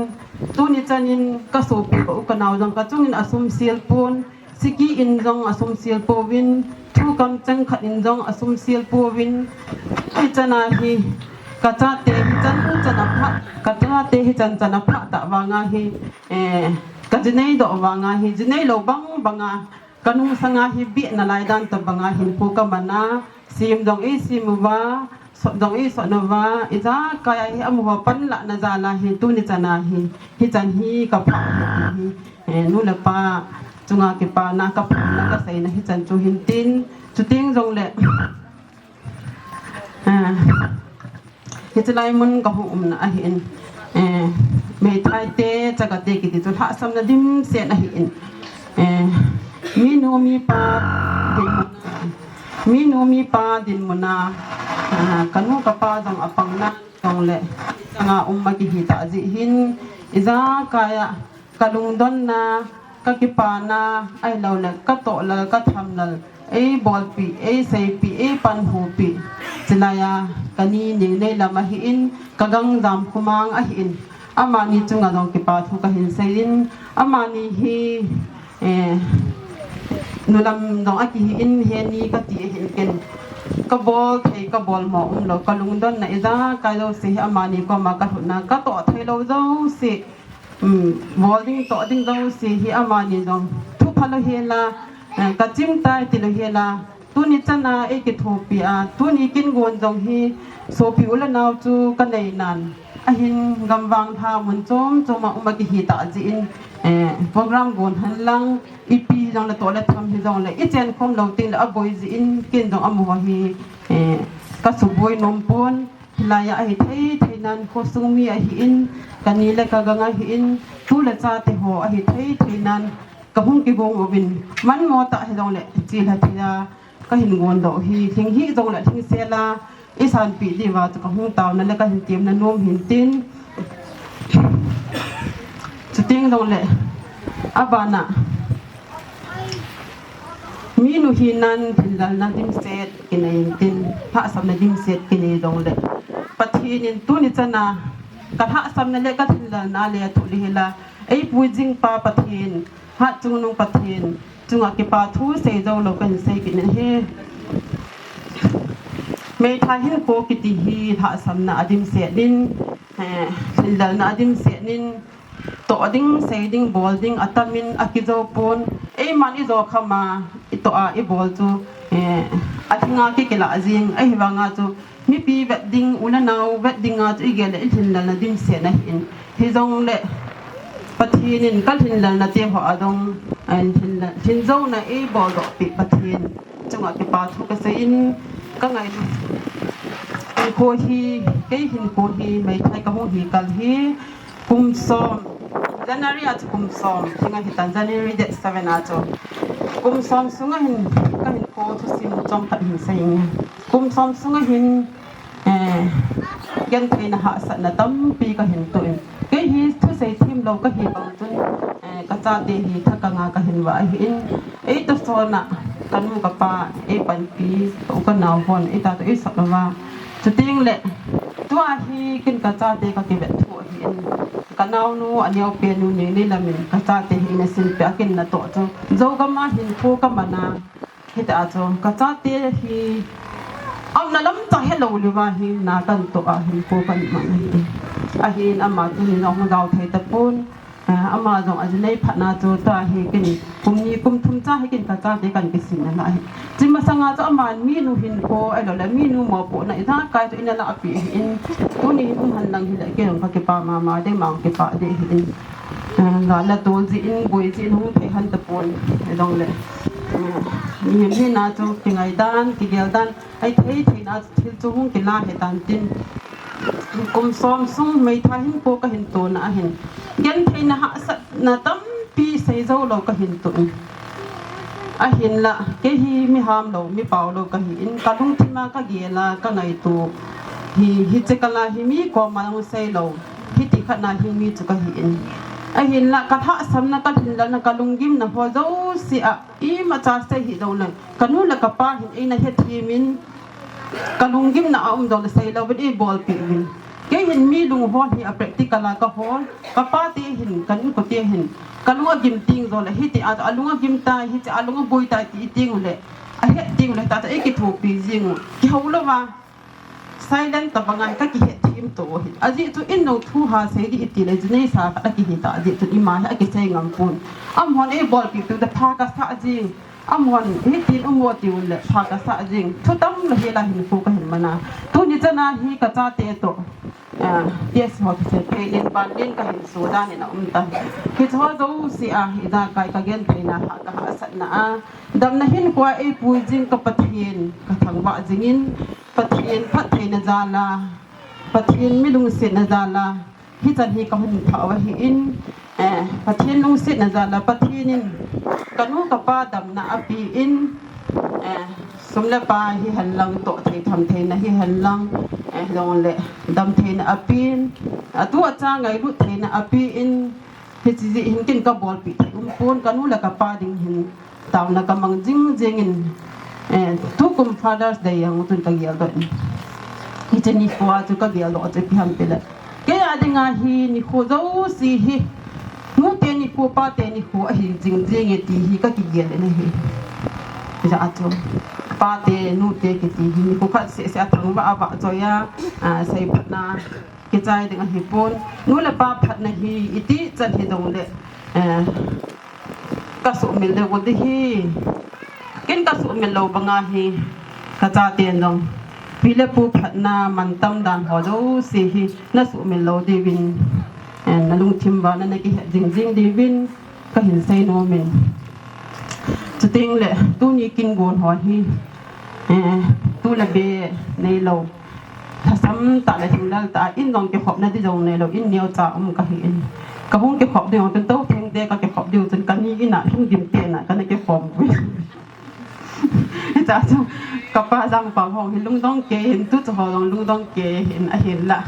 tuni chanin ka sopi ka u ka nau jong ka chungin asum sil pon, siki in jong asum sil pouvin, thu kam cheng khat in jong asum sil pouvin, hi chana hi ka chate hi chan chan a pha, ka chate hi chan chan a pha ta vanga hi, eh, ka jinei doh vanga hi, jinei lou bang banga, Ka nungsanga hi bih nalai dan tobanga hinkho ka mana, sim dong i sim uva, sot dong i sot uva, ijakai a hi amaho panlah na jal a hi tuni chan a hi, hichan hi ka pha hi, eh, nu le pa chunga kipana ka pha na ka seina hichan chu hin tin, chuteng jongle, Ah, hichelai mun ka hung umna ahin. Eh, meithai te, chaga te kiti chu lhahsamna dimset ahin. Eh, minu mipa dinmun, minu mipa dinmun a, ah, ka nu ka pa jong apang na jongle, changa um ma kihi ta jeh hin, ijakai a, Ka lungdonna, ka kipana, ahilouleh ka tohlal, ka thamlal, ei bolpi, ei seipi, ei panhupi. Chulai a, ka ni ning nei lam ahin, ka gangjam khumang ahin. Amani chunga jong kipa thu ka hin seiyin, amani hi, eh, nulam jong akihin, heni ka ti ahin ken. Kabol thei, kabol mo umlou, kalungdonna ijakai jouse hi amani koma kalhutna, katoh theilou jouse, um, bol ding, toh ding jouse hi amani jong thupha lou hela, eh, kachim tai tilou hela, tuni chana eikithopi a, tuni kin gon jong hi sopi u le nao chu kanei nan, ahin gamvang lha mun chom choma um a kihi tah jeh in, eh, program gon henlang, ipi hijongle toh le tham hijongle, ichen khom lou tengle aboi jeh in kin jong amaho hi, eh, kasuboi nom pon, hilaiya ahithei thei nan, khosung mi ahin, kani le kagang ahin, tu le chate ho ahithei thei nan, kahung kigong uvin, manmo tah hijongle, chilha thei a, kahin gondoh hi, lhing hih jongle lhing sela, isanpeh diuva chu kahung taona le kahin temna nom hin tin. Chuteng jongle, abana, minu hinan lhinlelna dimset kinei intin, lhahsamna dimset kinei jongle, Pathen in tuni chana kalhahsamna le kalhinlelna le athoh le hila, eipui jing pa Pathen, Hatchungnung Pathen chunga kipa thu seijou lou kahin sei kit in ahi. Meithai hinkho kiti hi lhahsamna adimset in, eh, lhinlelna adimset in, toh ding, sei ding, bol ding atamin akijou pon, eiman ijo khama itoh a ibol chu, eh, alhinga kikilah jing, ahivanga chu mipi vet ding, u le nao vet dinga chu igel le ilhinlelna dimset ahin. Hijongle Pathen in kalhinlelna te ho a jong, eh, lhinlel, lhinjouna eiboldoh peh Pathen chunga kipa thu kasei in, kangailut hinkho hi, kei hinkho hi, meithai kahung hi kal hi, kum som, January a chu kum som, hinga hitan January date seven a chu. Kum som sunga hin, kahinkho thusim chomkhat hin sei inge. Kum som sunga hin, eh, gentheina hahsatna tampi kahin toh in. Kei hi thusei themlou kahi bang chun, eh, kachate hi thakanga kahin vah ahin. Eitosona, kanu kapa, eipanpi, ka u kanao hon, eita toh eisot uva. Chuteng le, tua hi kin kachate kakivet thu ahin. Kanaonu, aneopen u Neineilam in, kachate hi nasinpeh a kin natoh chu, Zogam a hinkho kamana, hitia chu, kachate hi, aumna lamcha helou leuva hi, na kantoh a hinkho kaman ahi. Ahin ama tuni jong hung jao thei tapon, eh, ama jong aji nei phatna chu, tua hi kin, kum ni, kum thum cha hi kin kachate kan kisinna lai hi. Chi masanga chu aman minu hinkho, ahiloule minu mopohna ijakai chu eina lahpeh ahin, tuni hin um henlang hile, kei jong kakipa mama ding, ama jong kipah ding ahin. Eh, gal le tol jeh in, boi jeh in hung thei hon tapon, hijongle, eh, mihem hina chu kingaidan, kigeldan, ahithei theina thil chu hung kila hitan tin. Kum som sung meithai hinkho kahin tona ahin, gentheina hahsatna tampi seijou lou kahin toh in. Ahinla, kei hi mi hamlou, mi paolou kahin, kalungthima kagel a, kangaito hi, hiche kala hi mi koma jong seilou, hiti khatna hing mi chu kahin. Ahinla, kalhahsamna, kalhinlelna, kalunggimna ho jouse a, imacha sei hih jongle, kanu le kapa hin eina hethem in, kalunggimna aum jongle seilouvin eibolpeh uvin. Kei hin mi lunghon hi a practical a kahol, kapate hin, ka inkote hin, kalung agim teng jongle, hitia chu alung agim tai, hiche alung aboi tai ti teng ule, ahet teng ule, hitia chu eikithopi jing u, kihoulouva, silent tobanga hi kakihetthem to u ahi. Ajeh chu in jong thu ha sei ding itile, jineisa khat akihi tah jeh chun ima hi akisei ngam pon. Amahon eibolpeh peh u le pha kasah jing. Amahon hitin um o tiu le pha kasah jing. Thu tam lou hela hinkho kahin mana. Tuni chana hi kachate toh, ah, yes, ho kisei peh in, ban in kahin so dan in aum tan. Hicheho jouse a, ijakai kagentheina, ha, kahahsatna a, damna hinkhoa eipui jing ka Pathen kathangvah jingin, Pathen phattheina jal a, Pathen milungsetna jal a, hichan hi kahung thah u ahin, eh, Pathen lungsetna jal a Pathen in kanu kapa damna apen, eh, sum le pai hihenlang, toh thei tham theina hihenlang, eh, jongle damtheina apen, atu acha ngailut theina apen, hiche jeh hin kin kabolpeh thei um pon, kanu le kapa ding hin taona kamang jingjing in, eh, tukum Father's Day jong chun kageldoh in. Hiche nikhoa chu kageldoh chu ipi ham tile, kei a dinga hi nikho jouse hi, nute nikho, pate nikho ahi jingjing e ti hi kakigel in ahi. Hijeh a chu Pate, nute kiti hi nikho khat seh seh a thangvah a vah choi a, ah, seiphatna kichai ding ahipon. Nu le pa phatna hi iti chan hijongle, eh, kasuhmil lou ding ahi. Ken kasuhmil lou banga hi kachaten jong pi le pu phatna mantam dan ho jouse hi nasuhmil lou diuvin, eh, nalungthim uva na, nakihet jing jing diuvin kahin seinom in. Chuteng le tuni kin gon ho hi, eh, tu le be neilou, thasam tah le lhinglel tah a, in jong kikhopna ding jong neilou, in neocha um kahin. Kahung kikhop ding jong tin to thengte kakikhop diu chun kani in a lhung dim tena kana kikhom uvin. Hichea chu kapa Jangpao ho hi lungdong kei hin, tucha ho jong lungdong kei hin ahinla,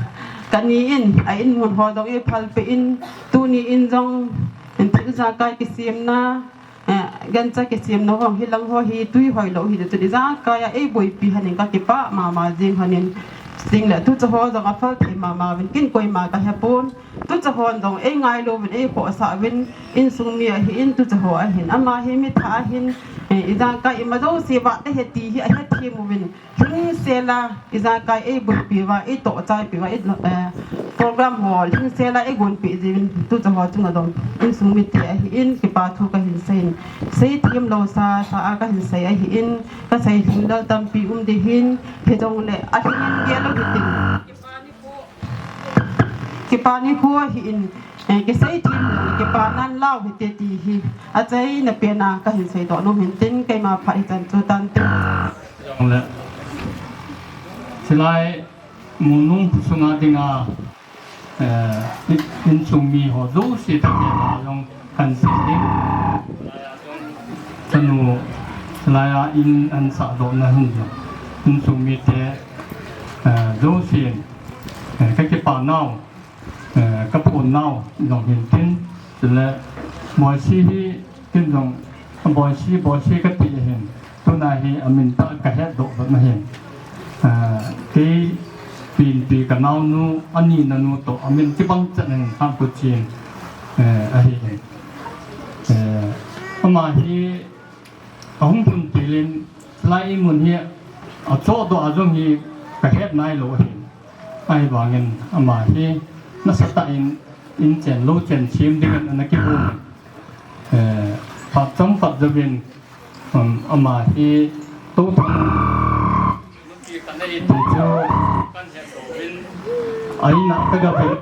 kani in a in mun ho jong eiphalpeh in, tuni in jong in thil ijakai kisemna, eh, gancha kisemna ho hilang ho hi tui hoilou hi chun ijakai a eiboipi lhonin kakipah mama jing lhonin. Chuteng le tucha ho jong aphal thei mama uvin, ken koima kahepon. Tucha hon jong eingailu uvin, eikhohsah uvin, insung mi ahin, tucha ho ahin, ama hi mi thah ahin, eh, ijakai ima jouse vah tahih ti hi ahethem uvin, lhingsel a ijakai eiboipi uva, eitoh chaipi uva, eh, program ho lhingsel a eigonpeh jiuvin, tucha ho chunga jong insung mite ahin kipa thu kahin seiyin, seithem lou sasa a kahin sei ahin, kasei lhinglel tampi um ding ahin, hijongle alhingin gel lou hitin. Kipa nikho ahin, eh, kisei them lou, kipa nan lau hite ti hi achaina pen a kahin seidoh nom in tin, keima phat hichan chu tante. Jongle, hilai Munung sunga dinga, eh, in, insung mi ho jouse tah a jong kahin sei ding. Chanu, hilai a in ahin sahdohna hin jong, insung mite, eh, jousen, eh, kakipah nau, eh, kaphon nau jong hin tin, chule Boise hi ken jong Boise, Boise kati ahin, tuna hi amin tah kahetdoh vet ahin. Ah, kei Pinpi kanaonu, anina nu toh amin kibang chan ahin, Hangpuchin, eh, ahi hin. Eh, ama hi ahung lhun til in, hilai imun hi achohdoh a jong hi kahet nailou ahin. Ahivangin ama hi nasatah in, in chen lou chen sem dingin ana kibol. Eh, phat chomkhat jouvin, um, ama hi tou thang ti chu a in a kagavin.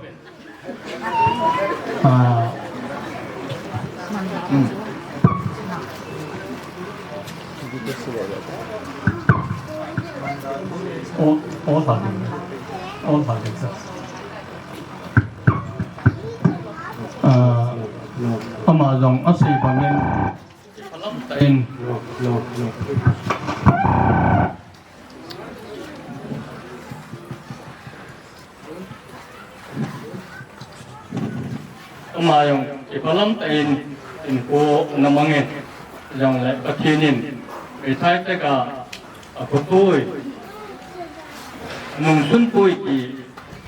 Ah. Hmm. All, all target. All target, sir. Ah, ama jong asei bangin, in. Ama jong kiphalam tah in, in ko namangin, jongle Pathen in, meithai teka akhotoi, nungsun poi ti,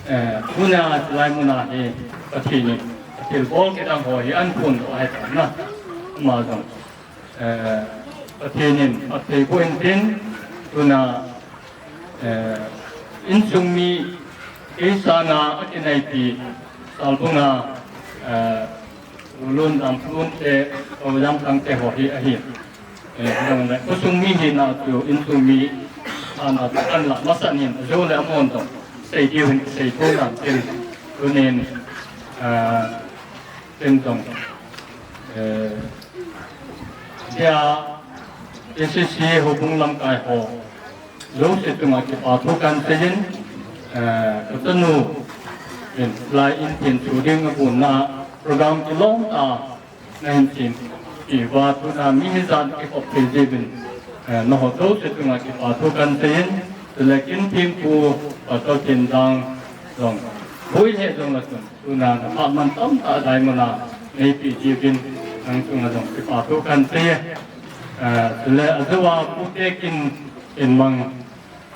eh, tuna hilai muna hi Pathen in athilbol kidang ho hi ahin phondoh ahitan na. Ama jong, eh, Pathen in phatthei boh in tin, tuna, eh, insung mi kei sanga akinaipi Salbunga, eh, Lun Damlun te, Ojam Thang te ho hi ahi. Eh, jongle, khosung mi hina chu, insung mi hina chu, ahinla, masang in, ajole amon jong, sei diu hin, sei diu nan tin, tunin, ah, tin jong, eh, dia, A C C houbung lamkai ho, jouse chunga kipa thu kahin seiyin, eh, kachanu in, lai in tin chu ding abonna, program kilom a, nahin chin, ti uva tuna mi hijat kikhop thei jiuvin, eh, nangho jouse chunga kipa thu kahin seiyin, chule kin thempu, Pastor Tindang jong, boi he jong la chun, tuna naphat mantam tah a hilai muna neipe jiuvin, nang chunga jong kipa thu kahin sei, eh, chule ajouva pute kin, kin mang,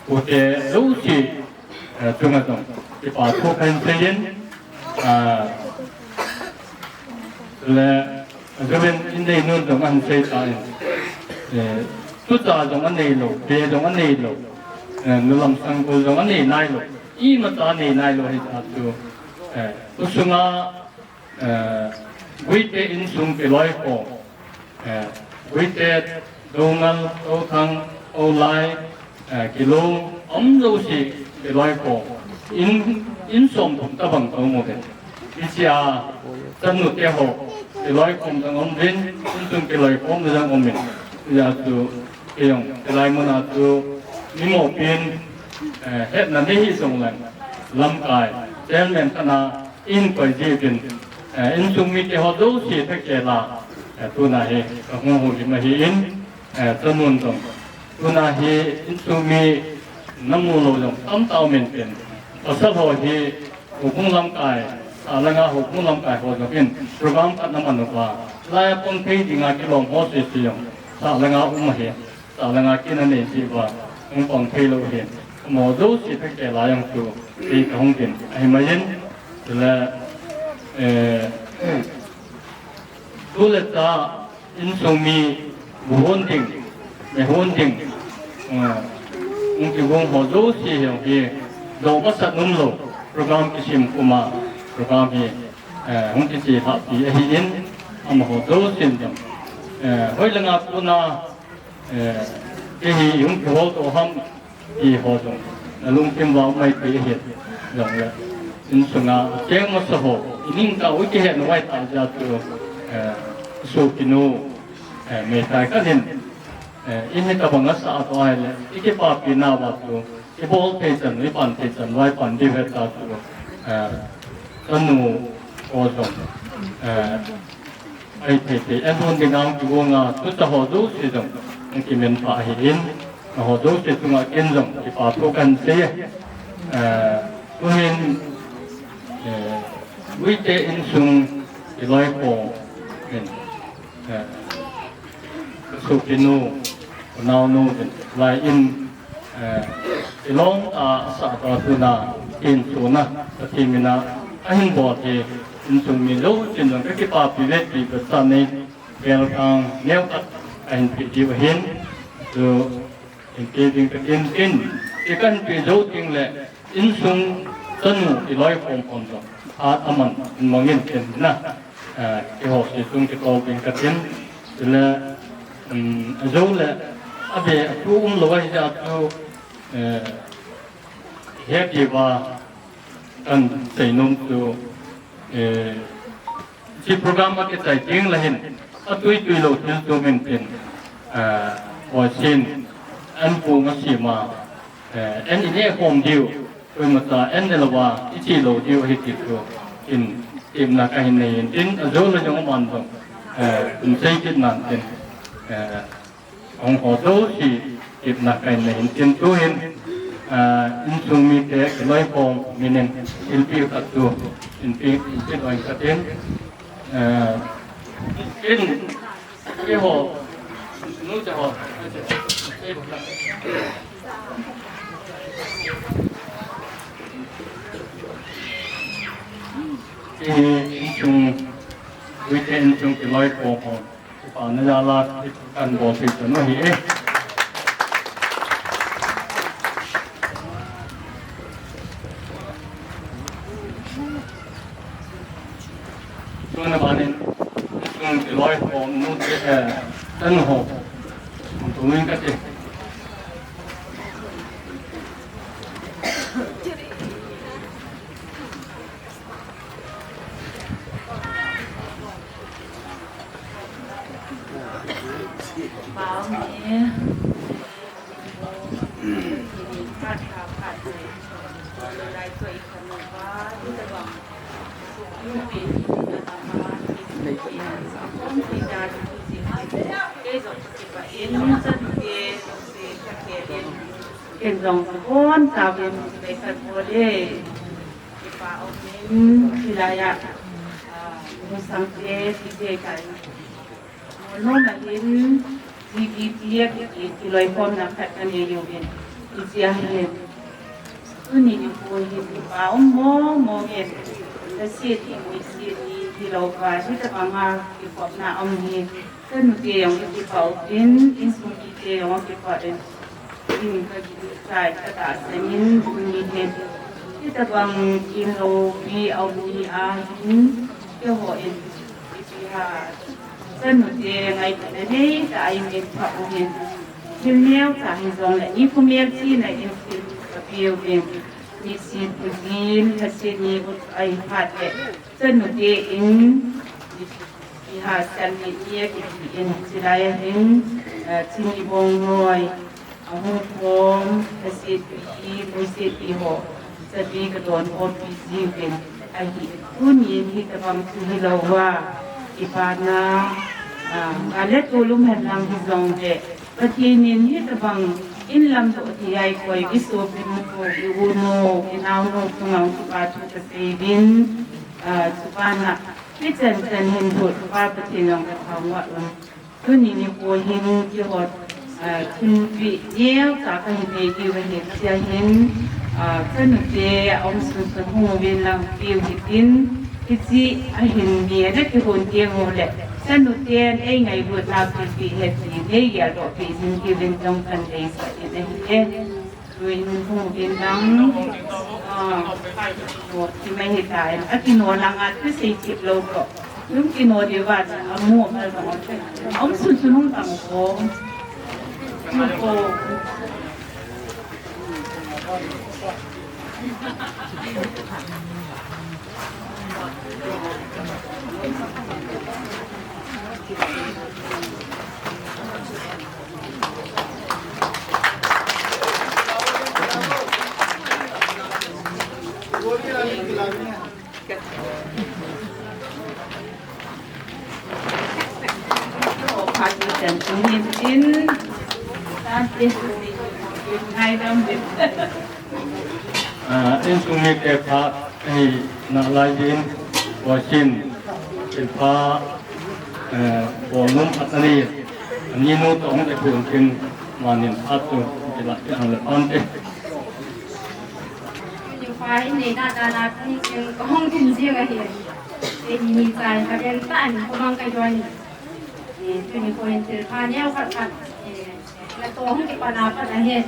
pute jouse, eh, chunga jong kipa thu kahin seiyin, ah, le, ajouvin in dei nun jong ahin sei tan, eh, Tucha jong anei lou, be jong anei lou, eh, nulam sanggol jong anei nai lou, imacha anei nai lou hijeh a chu, eh, kho sunga, eh, Guite insung kiloikhom, eh, Guite, Doungel, Touthang, Oulai, eh, Kilong, um jouse kiloikhom, in, in som thum tabang kaum uve. Hichea, chanu teho, kiloikhom jong um uvin, insung kiloikhom jong um in. Hijeh a chu, kei jong, hilai muna chu, mi mopin, eh, hetna nei hi jongleng, lamkai, chairman khat na, eikoi jiuvin, eh, insung mite ho jouse thakela, eh, tuna hi, kahung houlim ahin, eh, chanun jong, tuna hi, insung mi namu lou jong, tamtah um intin, pasal ho hi, Houbung lamkai, sah langa houbung lamkai ho jong in, program khat naman uva, laia pang thei dinga kilom ho sese jong, sah langa um ahi, sah langa kin anei jiuva, hung pang thei lou ahi. Amaho jouse thakela jong chu, kei kahung tin, ahi mai in, chule, eh, tu le cha, insung mi, bu hon ding, me hon ding, eh, hung kigong ho jouse jong hi, dou masat um lou, program kisem kuma, program hi, eh, hung kichelhahpi ahin, amaho jousen jong, eh, hoilanga kona, eh, kei hi hung kihol to ham, ti ho jong, nalungthim uva um mai thei ahi jongle, insunga cheng masa ho, iningkah u kihet nau ahitai jeh a chu, eh, sopinu, eh, meithai khat in, eh, in hitobang asah to ahile, ikipapi nauva chu, ibol thei chan, ipan thei chan uva ipan diu ahitai chu, eh, kanu ho jong, eh, Ai thei thei, en hon dinga hung kigong a, tucha ho jouse jong, hung kiminpha ahin, nangho jouse chunga ken jong, kipa thu kahin sei, eh, tuhin, eh, Guite insung kiloikhom in, eh, sopinu, unaonu in, lai in, Eh, ilong a, asah to tuna, insung a, Pathen mina, ahin bol hi, insung mi jousen jong kakipapi ve ti, pachat nei, welcome, neo khat, ahin pe diu ahin, chu, in pe ding katin tin, ti kahin pe jou teng le, insung chanu kiloikhom khom jong, at aman, in mangin tin na, eh, keiho seichung kitol ding katin, chule, um, ajou le, abe, athu um lou ahi jeh a chu, Eh, heti uva kahin seinom chu, eh, hiche program akichai teng le hin, atui tui lou thil chu min tin, eh, voisin, an pu nga sima, eh, an ineh khom diu, koima cha an ne louva, iche lou diu ahi ti chu, in, tepna kahin nei in tin, ajou le jong aman jong, eh, in sei kit nan tin, eh, Hung ho jouse, tepna kahin nei in tin tuhin, ah, insung mite kiloikhom min in, thilpeh khat chu, in pe, in pe doh in katin, ah, in, keiho, nu cha ho, insung, Guite insung kiloikhom ho. Kipana jal a kahin bol thei chan u ahi e. Tuna ban in, insung kiloikhom nu te, eh, chanu ho. Tumin kati. Ken jong sabon sabon, kei khat bol e. Kipa um in, hilaiya, ah, Musang te, T J kai. Mono mahin, G B P a ki, ki, kiloikhomna khat kanei uvin. Hichea hin. Tuni nikho hi kipa um mong mong in. Lhaset ni, muiset ni, hilou va, hitabanga kikhopna um hi. Chanu te jong kipa um in, insung ki Te jong kipah in, in ka kichai ka tahsan in tuni hin. Hitabang kin loupi aum ni a hin, keiho in, ipi ham, chanu te ngailutna neitah a i min phah u hin. Thil neocha hijongle, i khu melchihna in thil ka pe uvin. Nisim ujin, lhaset ni ut ahi phat le. Chanu te in, iha san ni ni a kiti in, chulai a hin, eh, chini bong noi, ahung khom, lhasetpi, nuisetpi ho, chabi ka don khompi jiuvin, ahi, tunin hitabang chu hilou va, i pa na, ah, ka le tu lum hen lang hijongle, Pathen in hitabang in lam doh thei a i koi, i sopi nu, i u nu, i nao nu, chunga kipa thu ka sei uvin, ah, chupa na, hichan chan hin thu, Pa Pathen jong ka thangvah un. Tuni nikho hin keiho, ah, thilpeh neocha ka hin nei diu ahi, hichea hin, ah, chanu te aum sunsun hung uvin lang piu hitin, Hiche ahin ni a na kihon teng uleh, chanu ten ei ngailutna pipi he ti, nei geldoh pi jing uvin jong kan deisah in ahi e. Tuin hung uvin lang, ah, o, ti mai hitan, akino lang a thusei thip lou ko. Lung kino diu va, amu amal bang o. Aum sunsun hung tang ko. Mu ko. Ah, insung mite pha, eh, nalai din, vasin, thilpha, eh, bolnom phat ani, ani nu tong te kun tin, manin phat tu, kila, kila le pan te. Tuni pha in nei na da na kung sing kong tin jing ahi. Te ini chai ka den ta ni ko mang ka join. Eh, tuni ko in thilpha neo khat khat. Eh, na to hung kipa na pa na he.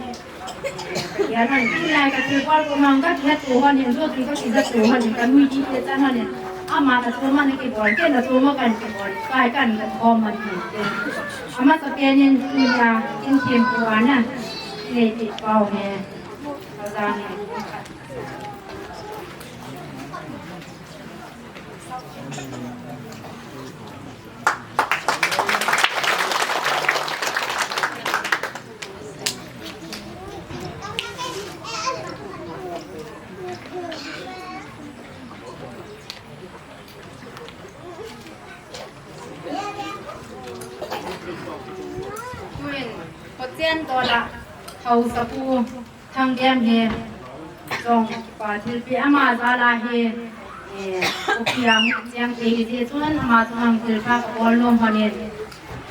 Ya na tin lai ka thilpha ko mang ka kila tu hon in, jo tu ka kila tu hon in, ka nui di te chan hon in. Ama na tu ma na kibol, ke na tu ma kan kibol. Kai kan ka ko ma ni. Ama sa pe nin tu na, tin thim pu ana. Nei ti pau he. Tuin, Hochen Dola, Haosapu, Thangdem hi, jong kipa thilpeh ama jal a hi, eh, kopi a hung cheng te hi jeh chun ama chunga thilpha kabol nom hon in.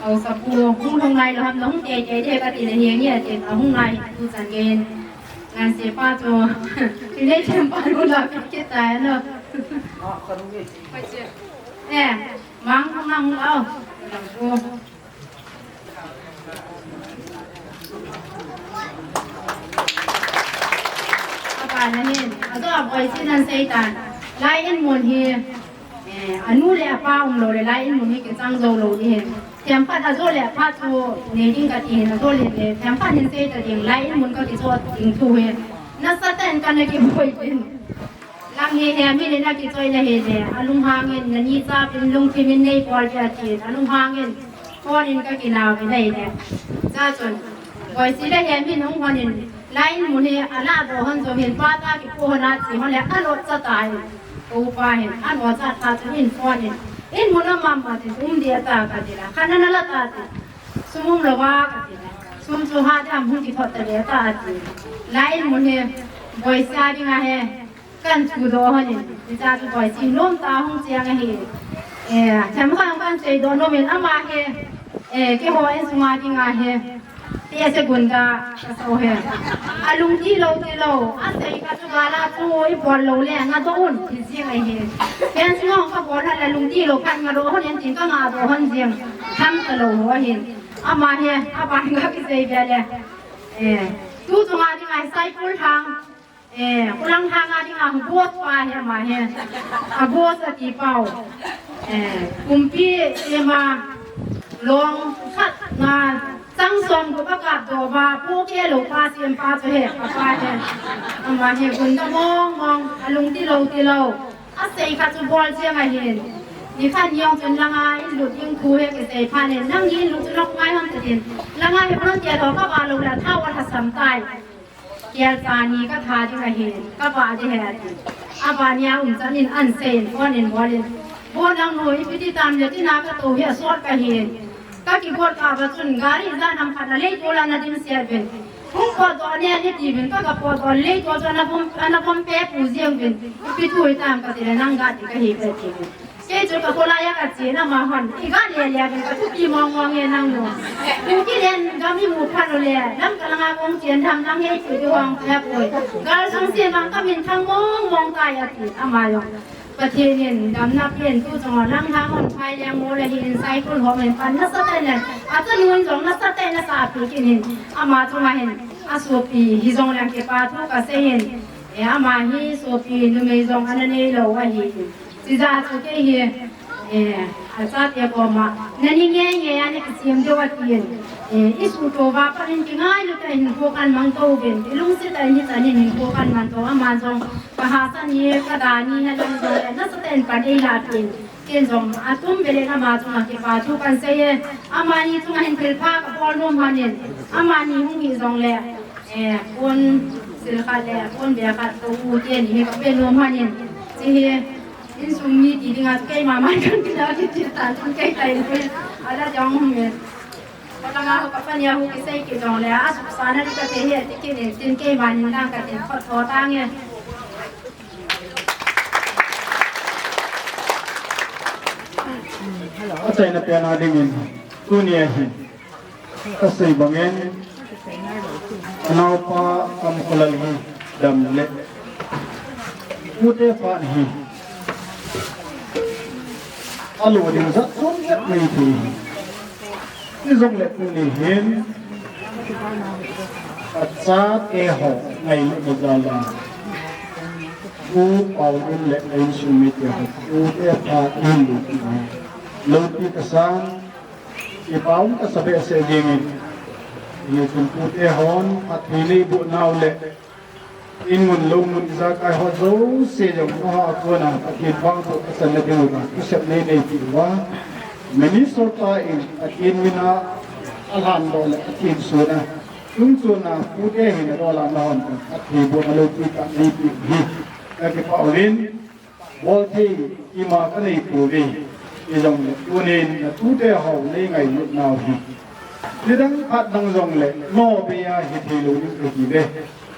Haosapu, hung lhung nai lou ham, hung tei tei tei kati na hi nge, ati, ahung nai tu chan nge in. Ngansipa chu, ti nei chem pa nu la kit tai no. Eh, mang mang au. Lang pu. Abana hin, ajo a boisin an seitan. Lai in mun hi, eh, anu le apa umlou le lai in mun hi kichang jou lou ding hin. Themkhat ajo le apa chu nei ding kati hin, ajo le, eh, themkhat hin seita ding, lai in mun kakijo ding thu hi. Nasatah in kana kiboi ding. Lang hi he, mi le na kichoi na hi le, alunghang in, nani chapin lungthim in nei bol dia tin, alunghang in, phone in kakinau hi le. Cha chun, boisi le he, mi nung hon in, lai in mun hi, ala do hon jo hin, pa ta kipu hon a chi hon le, alo cha ta hin, ko pa hin, ano cha ta chun in phone in, in mun a mam ma tin, um dia ta kati la, khana na la ta tin, sum um lou va kati la, sum chu ha dam hung kithot ta le ta ati, lai in mun hi, boisi a ding a he, Kan thudoh hon in, hiche chu boisi nom tah a hung cheng ahi. Eh, themkhat kan seidoh nom in ama hi, eh, keiho insung a ding ahi. Tehse gunda kasah u hi. Alung tilou tilou, asei kha chu gal a chu ibol lou le, ngadoh un, ti jing ahi. Ken sung a kabol hon le lung tilou khat ngadoh hon in tin kangadoh hon jing. Tham talou ho ahin. Ama hi, aban ga kisei ve le. Eh, tu chunga dinga Saikul Thang. Eh, Kulang Thang a dinga boss pa hi ama hi. A boss ati pau. Eh, kumpi ema long khat na chang som ko ka kap doh va, pu ke lo pa siem pa chu hi, apa hi. Ama hi gunda mong mong, alung tilou tilou. Asei khat chu bol chiang ahin. Nikhat niang chun langa in lut ding thu hi kisei phat in, nang in lut chu nok ngai ham tin. Langa hi volunteer ho ka va lo la tha wa tha sam tai. Kial cha ni ka tha ding ahin, ka va ding ahi ati. Ava nia um chan in an sei in, phone in bol in. Bo nang nu ipi ti tam le tina ka to hi asot ka hin. Ka kibol kah uva chun gari ijat ham khat a leitol a na dimset uvin. Hung potdoh ne, ne ti uvin, ka ga potdoh leitol chu ana vom, ana vom pe pu jeng uvin. Ipi thu hitam ka ti le nang ga ti ka hi pe ti uvin. Kei chu ka kholai a ka chen ama hon. I ga le le uvin ka thupi mong mong e nang nu. Kuki len gam i mu phat u le. Lamka langa kong chen tham nang hei chu di hong pe poi. Gal sang se mang ka min thang mong mong tai ati ama jong. Pathen in damna pen tu chunga lang hang hon phai leng mo le hi in Saikul hom in pan nasatah in, achanu in jong nasatah in asa pi kit in, ama chunga hin asopi hi jong leng kipa thu kasei in, eh, ama hi sopi numei jong ana nei lou ahi. Chijeh chun kei hi, eh, achate koma nani ngei ngei a na kisem diu atin, eh, isuhto uva pat in kingailu tah in hinkho kan mang to uvin, ilungset tah in hichan in hinkho kan mang to, ama jong Ka hahsat ni, ka da ni, na dang jong le, nasatah in pan eila peh in. Ken jong, atum beh le ama chunga kipa thu kan sei e. Amani chunga hin thilpha ka bol nom hon in. Amani hung hi jong le, eh, kon sil khat le, kon beh khat, ko u te ni hi ka pe nom hon in. Chi hi, insung mi ti dinga, keima man kan kila kiti ta, chun kei tai le. Ada jong hung e. Kotanga ho kapania ho kisei kit jongle, asuksahna ding kati hi, ati kit in, tin keiman in lang katin, khut tho tange. Achaina pena dingin, tunia hin, kasei bangin, anaopa Kamkholal hi, dam le, ute pa hi, alo ding jat chom jat nei thei hi. Hijongle tuni hin, achate ho ngailutna jal a, Pu Paulun le a insung mite ho, pute pha in lut na, loupi kasan, kipa um kasa behseh jengin, hichun pute hon, phatthei neiboh nau le, In mun lou mun ijakai ho jouse jong nangho a kona Pathen vangboh kachanna diuva thusei nei nei diuva. Minnesota in Pathen mina alhan doh le Pathen suna. Tun chuna pute hin adola nahon Pathen bohna loupi tah neipe hi. Kakipah uvin. Bol thei ima kanei pouve. Hijongle tunin natute ho nei ngailut nau hi. Nidang phat dang jongle, no be a hithei lou ding kahi ve.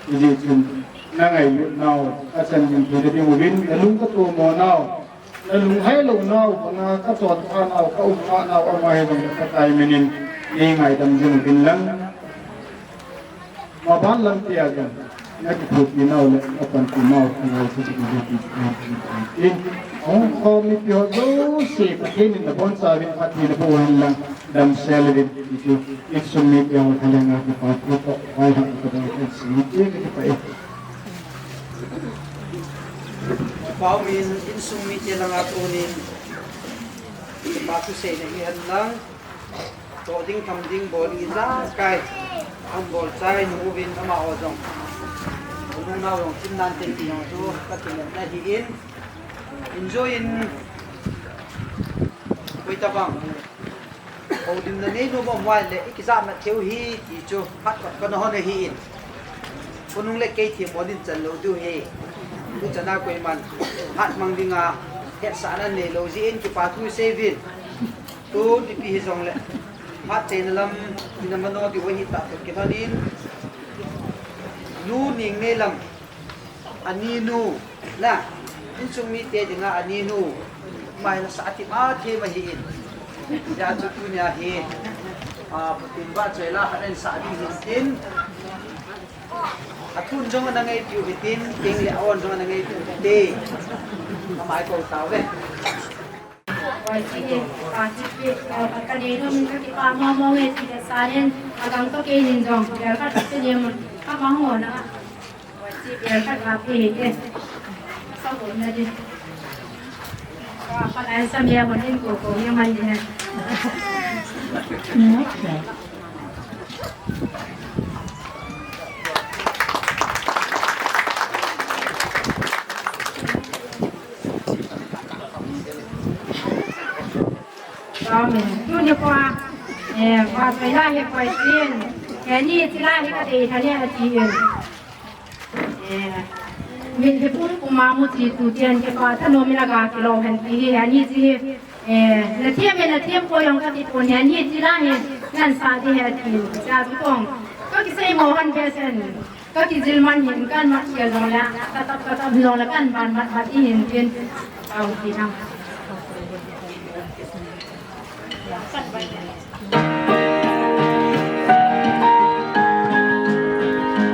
Hijeh chun, nangailut nau, kachan ding thei ding uvin, nalung katomo nau, nalung hailou nau, banga kachon kha nau, kaum kha nau, ama hijongle Pakai minin, nei ngaidam jing uvin lang. Maban lam tia jong, nakithopi nau le, napanpi nau, kangaisah jing uvin, in, hung kho mipi ho jouse, Pathen in nabonchauvin, Pathen in naboh hen lang, damsel uvin, ti chu, insung mite ho thalhenga kipa thu toh, vaihom kabol kahin sei, ti kakipah e. Pau min insung mite langa tunin, kipa thu seina hi hen lang, Toh ding tham ding bol ijakai. Ahung bol chai nu uvin amaho jong. Nungnao jong chim nante ti jong chu kakinemna ahin. Enjoy in. Koi tabang. Houlimna nei nom um uva le ikijahmat thei u hi ti chu phat khat kana hon ahin. Khonung le kei themmo din chan lou diu ahi. Tuchan a koiman hatmang dinga hetsahna neilou jeh in kipa thu seiyuvin. Tun ipi hijongle, phattheina lam, ina mano diu ahi tah toh kilhonin, Nu Ningneilam, aninu, na, insung mite dinga aninu, mai la sa ati ma the ma hi in. Hijeh chun tunia hi, a, Pathen vahchoi la khat in sa ding hin tin, athun jong ana ngaipiu hitin, teng le aon jong ana ngaipiu hite. Amai kou tauve. Oi, ti hi, pa ti pi, ka, ka, ka nei nom in ka kipah mong mong e ti le sa len, a gang to kei nin jong, bel khat ka ti lim, ka mang ho na. Oi, ti bel khat ka pi hi e. Sa ho na di. Ka pa lai sa mi a mo nin ko ko ye mai di na. Amen. Tuni pa, eh, pa soi la hi pa tin. Eh, ni ti la hi ka dei tha ni a ti in. Eh, min hi pum pum a mu ti tu tian ke pa tha no mi la ga ki lo hen ti hi, eh, ni ti hi. Eh, na thiam, na thiam ko yong ka ti pon hi, ni ti la hi. Nan sa ti hi a ti. Sa tu kong. Ka kisei mo han pe sen. Ka kijil man hin kan mat sia jong la, ka tap ka tap jong la kan ban mat mat i hin tin. Au ti na.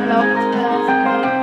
Hello, hello, hello.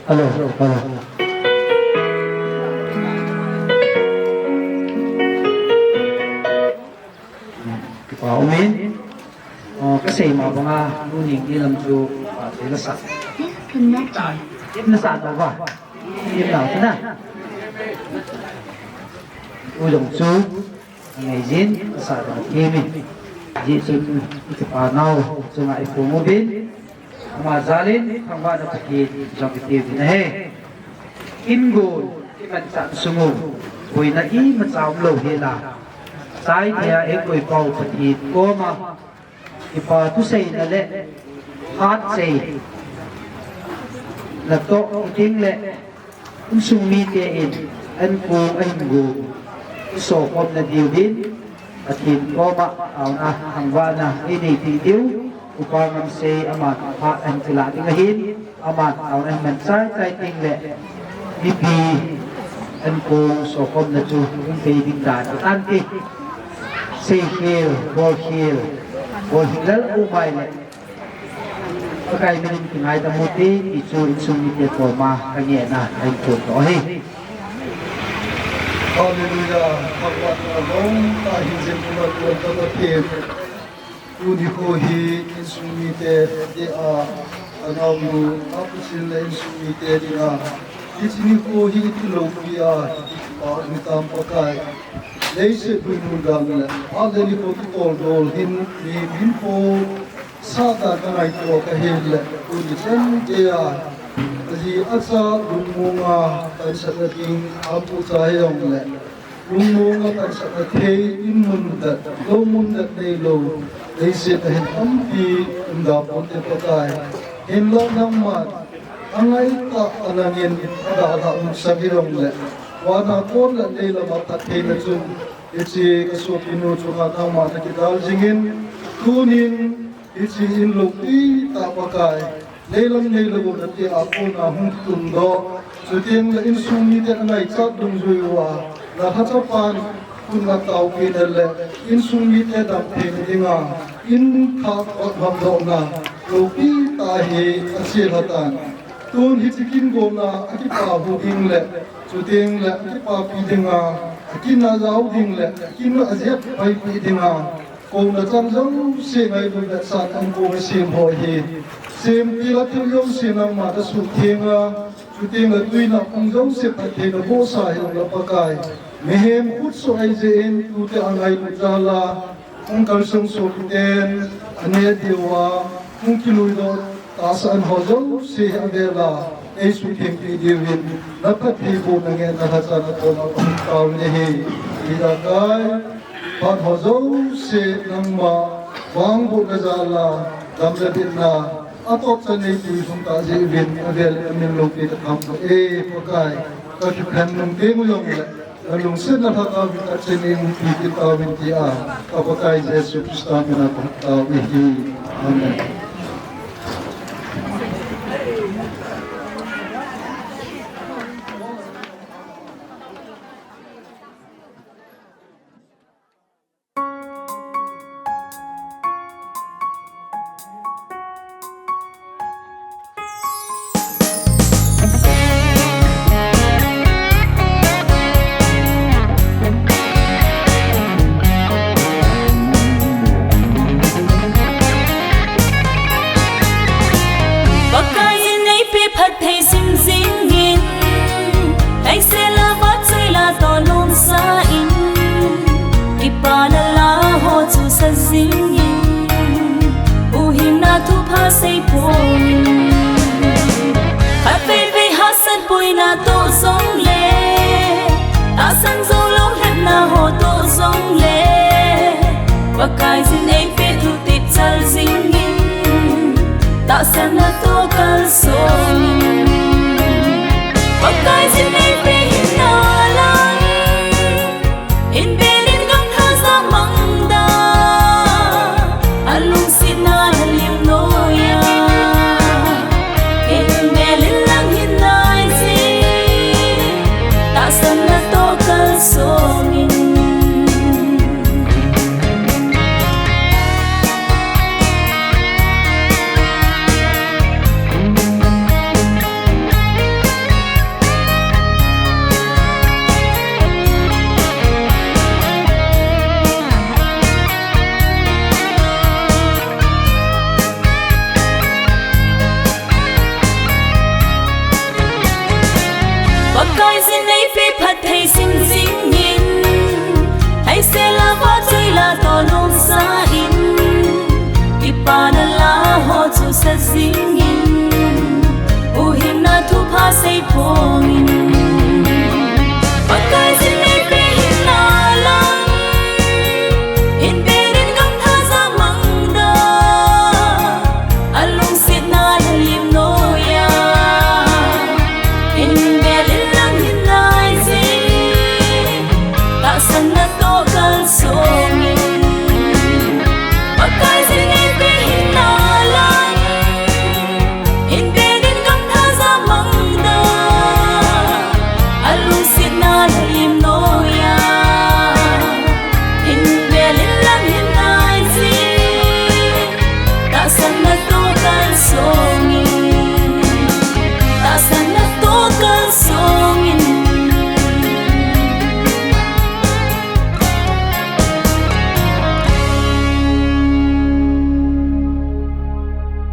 Hello, hello. Kipa umin. Oh, kasei ma banga, nu ning ni lam chu, ah, thei la sa. Thei la sa na ba? Thei la sa na. U jong chu, ngai jin, ka sa na ki mi. Ji chun, kipa nau, chunga i pu mo bin. Ama jalin, thangvahna Pathen, jong kiti uvin ahi. Kin gon, kimanchah sung u, boina imacha umlou hela. Chai thei a eikoi pau Pathen koma, kipa thuseina le, phat seina toh, kiding le, insung mite in, ankong ahin gon, i sokhomna diuvin, Pathen koma, taona, thangvahna, i neipi diu, Upa Ngamsei, aman phat ahin kilah ding ahin, aman taona ahin man chai chai ding le, mipi, ankong sokhomna chu, hung pe ding dan, atan ti. Seikhel, bolkhel, bolkhel lal umai le, Pakai minin kingaidam u hite, ti chu insung mite koma ka ngehna ahin phondoh ahi. Hallelujah. Thangvahna lom tah hi jing u Pathen. Tuni kho hi insung mite dia, anaonu, apuchil le insung mite dinga, hiche nikho hi iti loupi a, iti pa u hitam Pakai. Leiset huinun dan le, a le nikho kitol dol hin, mi min kho Satan ka ngaito ka hin le, tuni chan geiya, aji acha lungmonga, pansatna ding, apucha hijong le, lungmonga pansatna thei, in mun dat, lou mun dat neilou, leiset a hin tampi, um da ponte Pakai. Hinla nangman, angaitah a nangin, adalhah nungsa hijong le, vana kon le neilama phattheina chun, Hiche ka sopinu chunga nangma nakidal jingin, tunin hiche in loupi tah Pakai, neilam neilou u nati a kona hung kitundoh, chuteng le insung mite angaichat dungjui uva, na lhachapan, kun na taopina le, insung mite damtheina dinga, in thah ot hamdohna, loupi tah hi achelha tan. Tun hiche kin gomna akipa hu ding le, chuteng le akipapi dinga, akin a jao ding le, akin a jep paipi dinga, kouna chang jouse ngailut le sat an kong asem ho hi. Semtil a thil jouse nangma nasuhtheng a, chuteng le tuina pung jouse phattheina bohsa hi ong le Pakai. Mihem khutsoh ahi jeh in tute angailut jal a, hung kalsong sopiten, aneh diuva, hung kiluidoh tahsan ho jouse hi avela, eisuhthengpi diuvin, naphattheibohna ngen nalhacha nakoma kahung taovin ahi. Ijakai, phat ho jouse nangma, vangbohna jal a, dam le bitna, atop chan neipi lhung tah jeh uvin, avel in amin loupi kathangvah e, Pakai, kakiphen nung teng u jong le, Nalungsetna lhagao vin achen in umpi kit tauvin tia, ka Pakai Jesu Christa mina kahung tao ahi. Amen. Pakaiyin eipeh phatthei sim jingin, eisel a vahchoi la toh lungsa in, kipana la ho chu sa jingin, u hinna thupha seipon. Khatvei vei hahsat boina toh jongle, tahsan jou lou lhepna ho toh jongle, Pakaiyin eipeh thutep chal jingin, tahsanna toh kalsong in. Pakaiyin eipeh hinna lang, in bel in gamtha ja mang da, alungsetna nalim noiya. In bel in lang hin nai jin, tahsanna toh kalsong in. Sing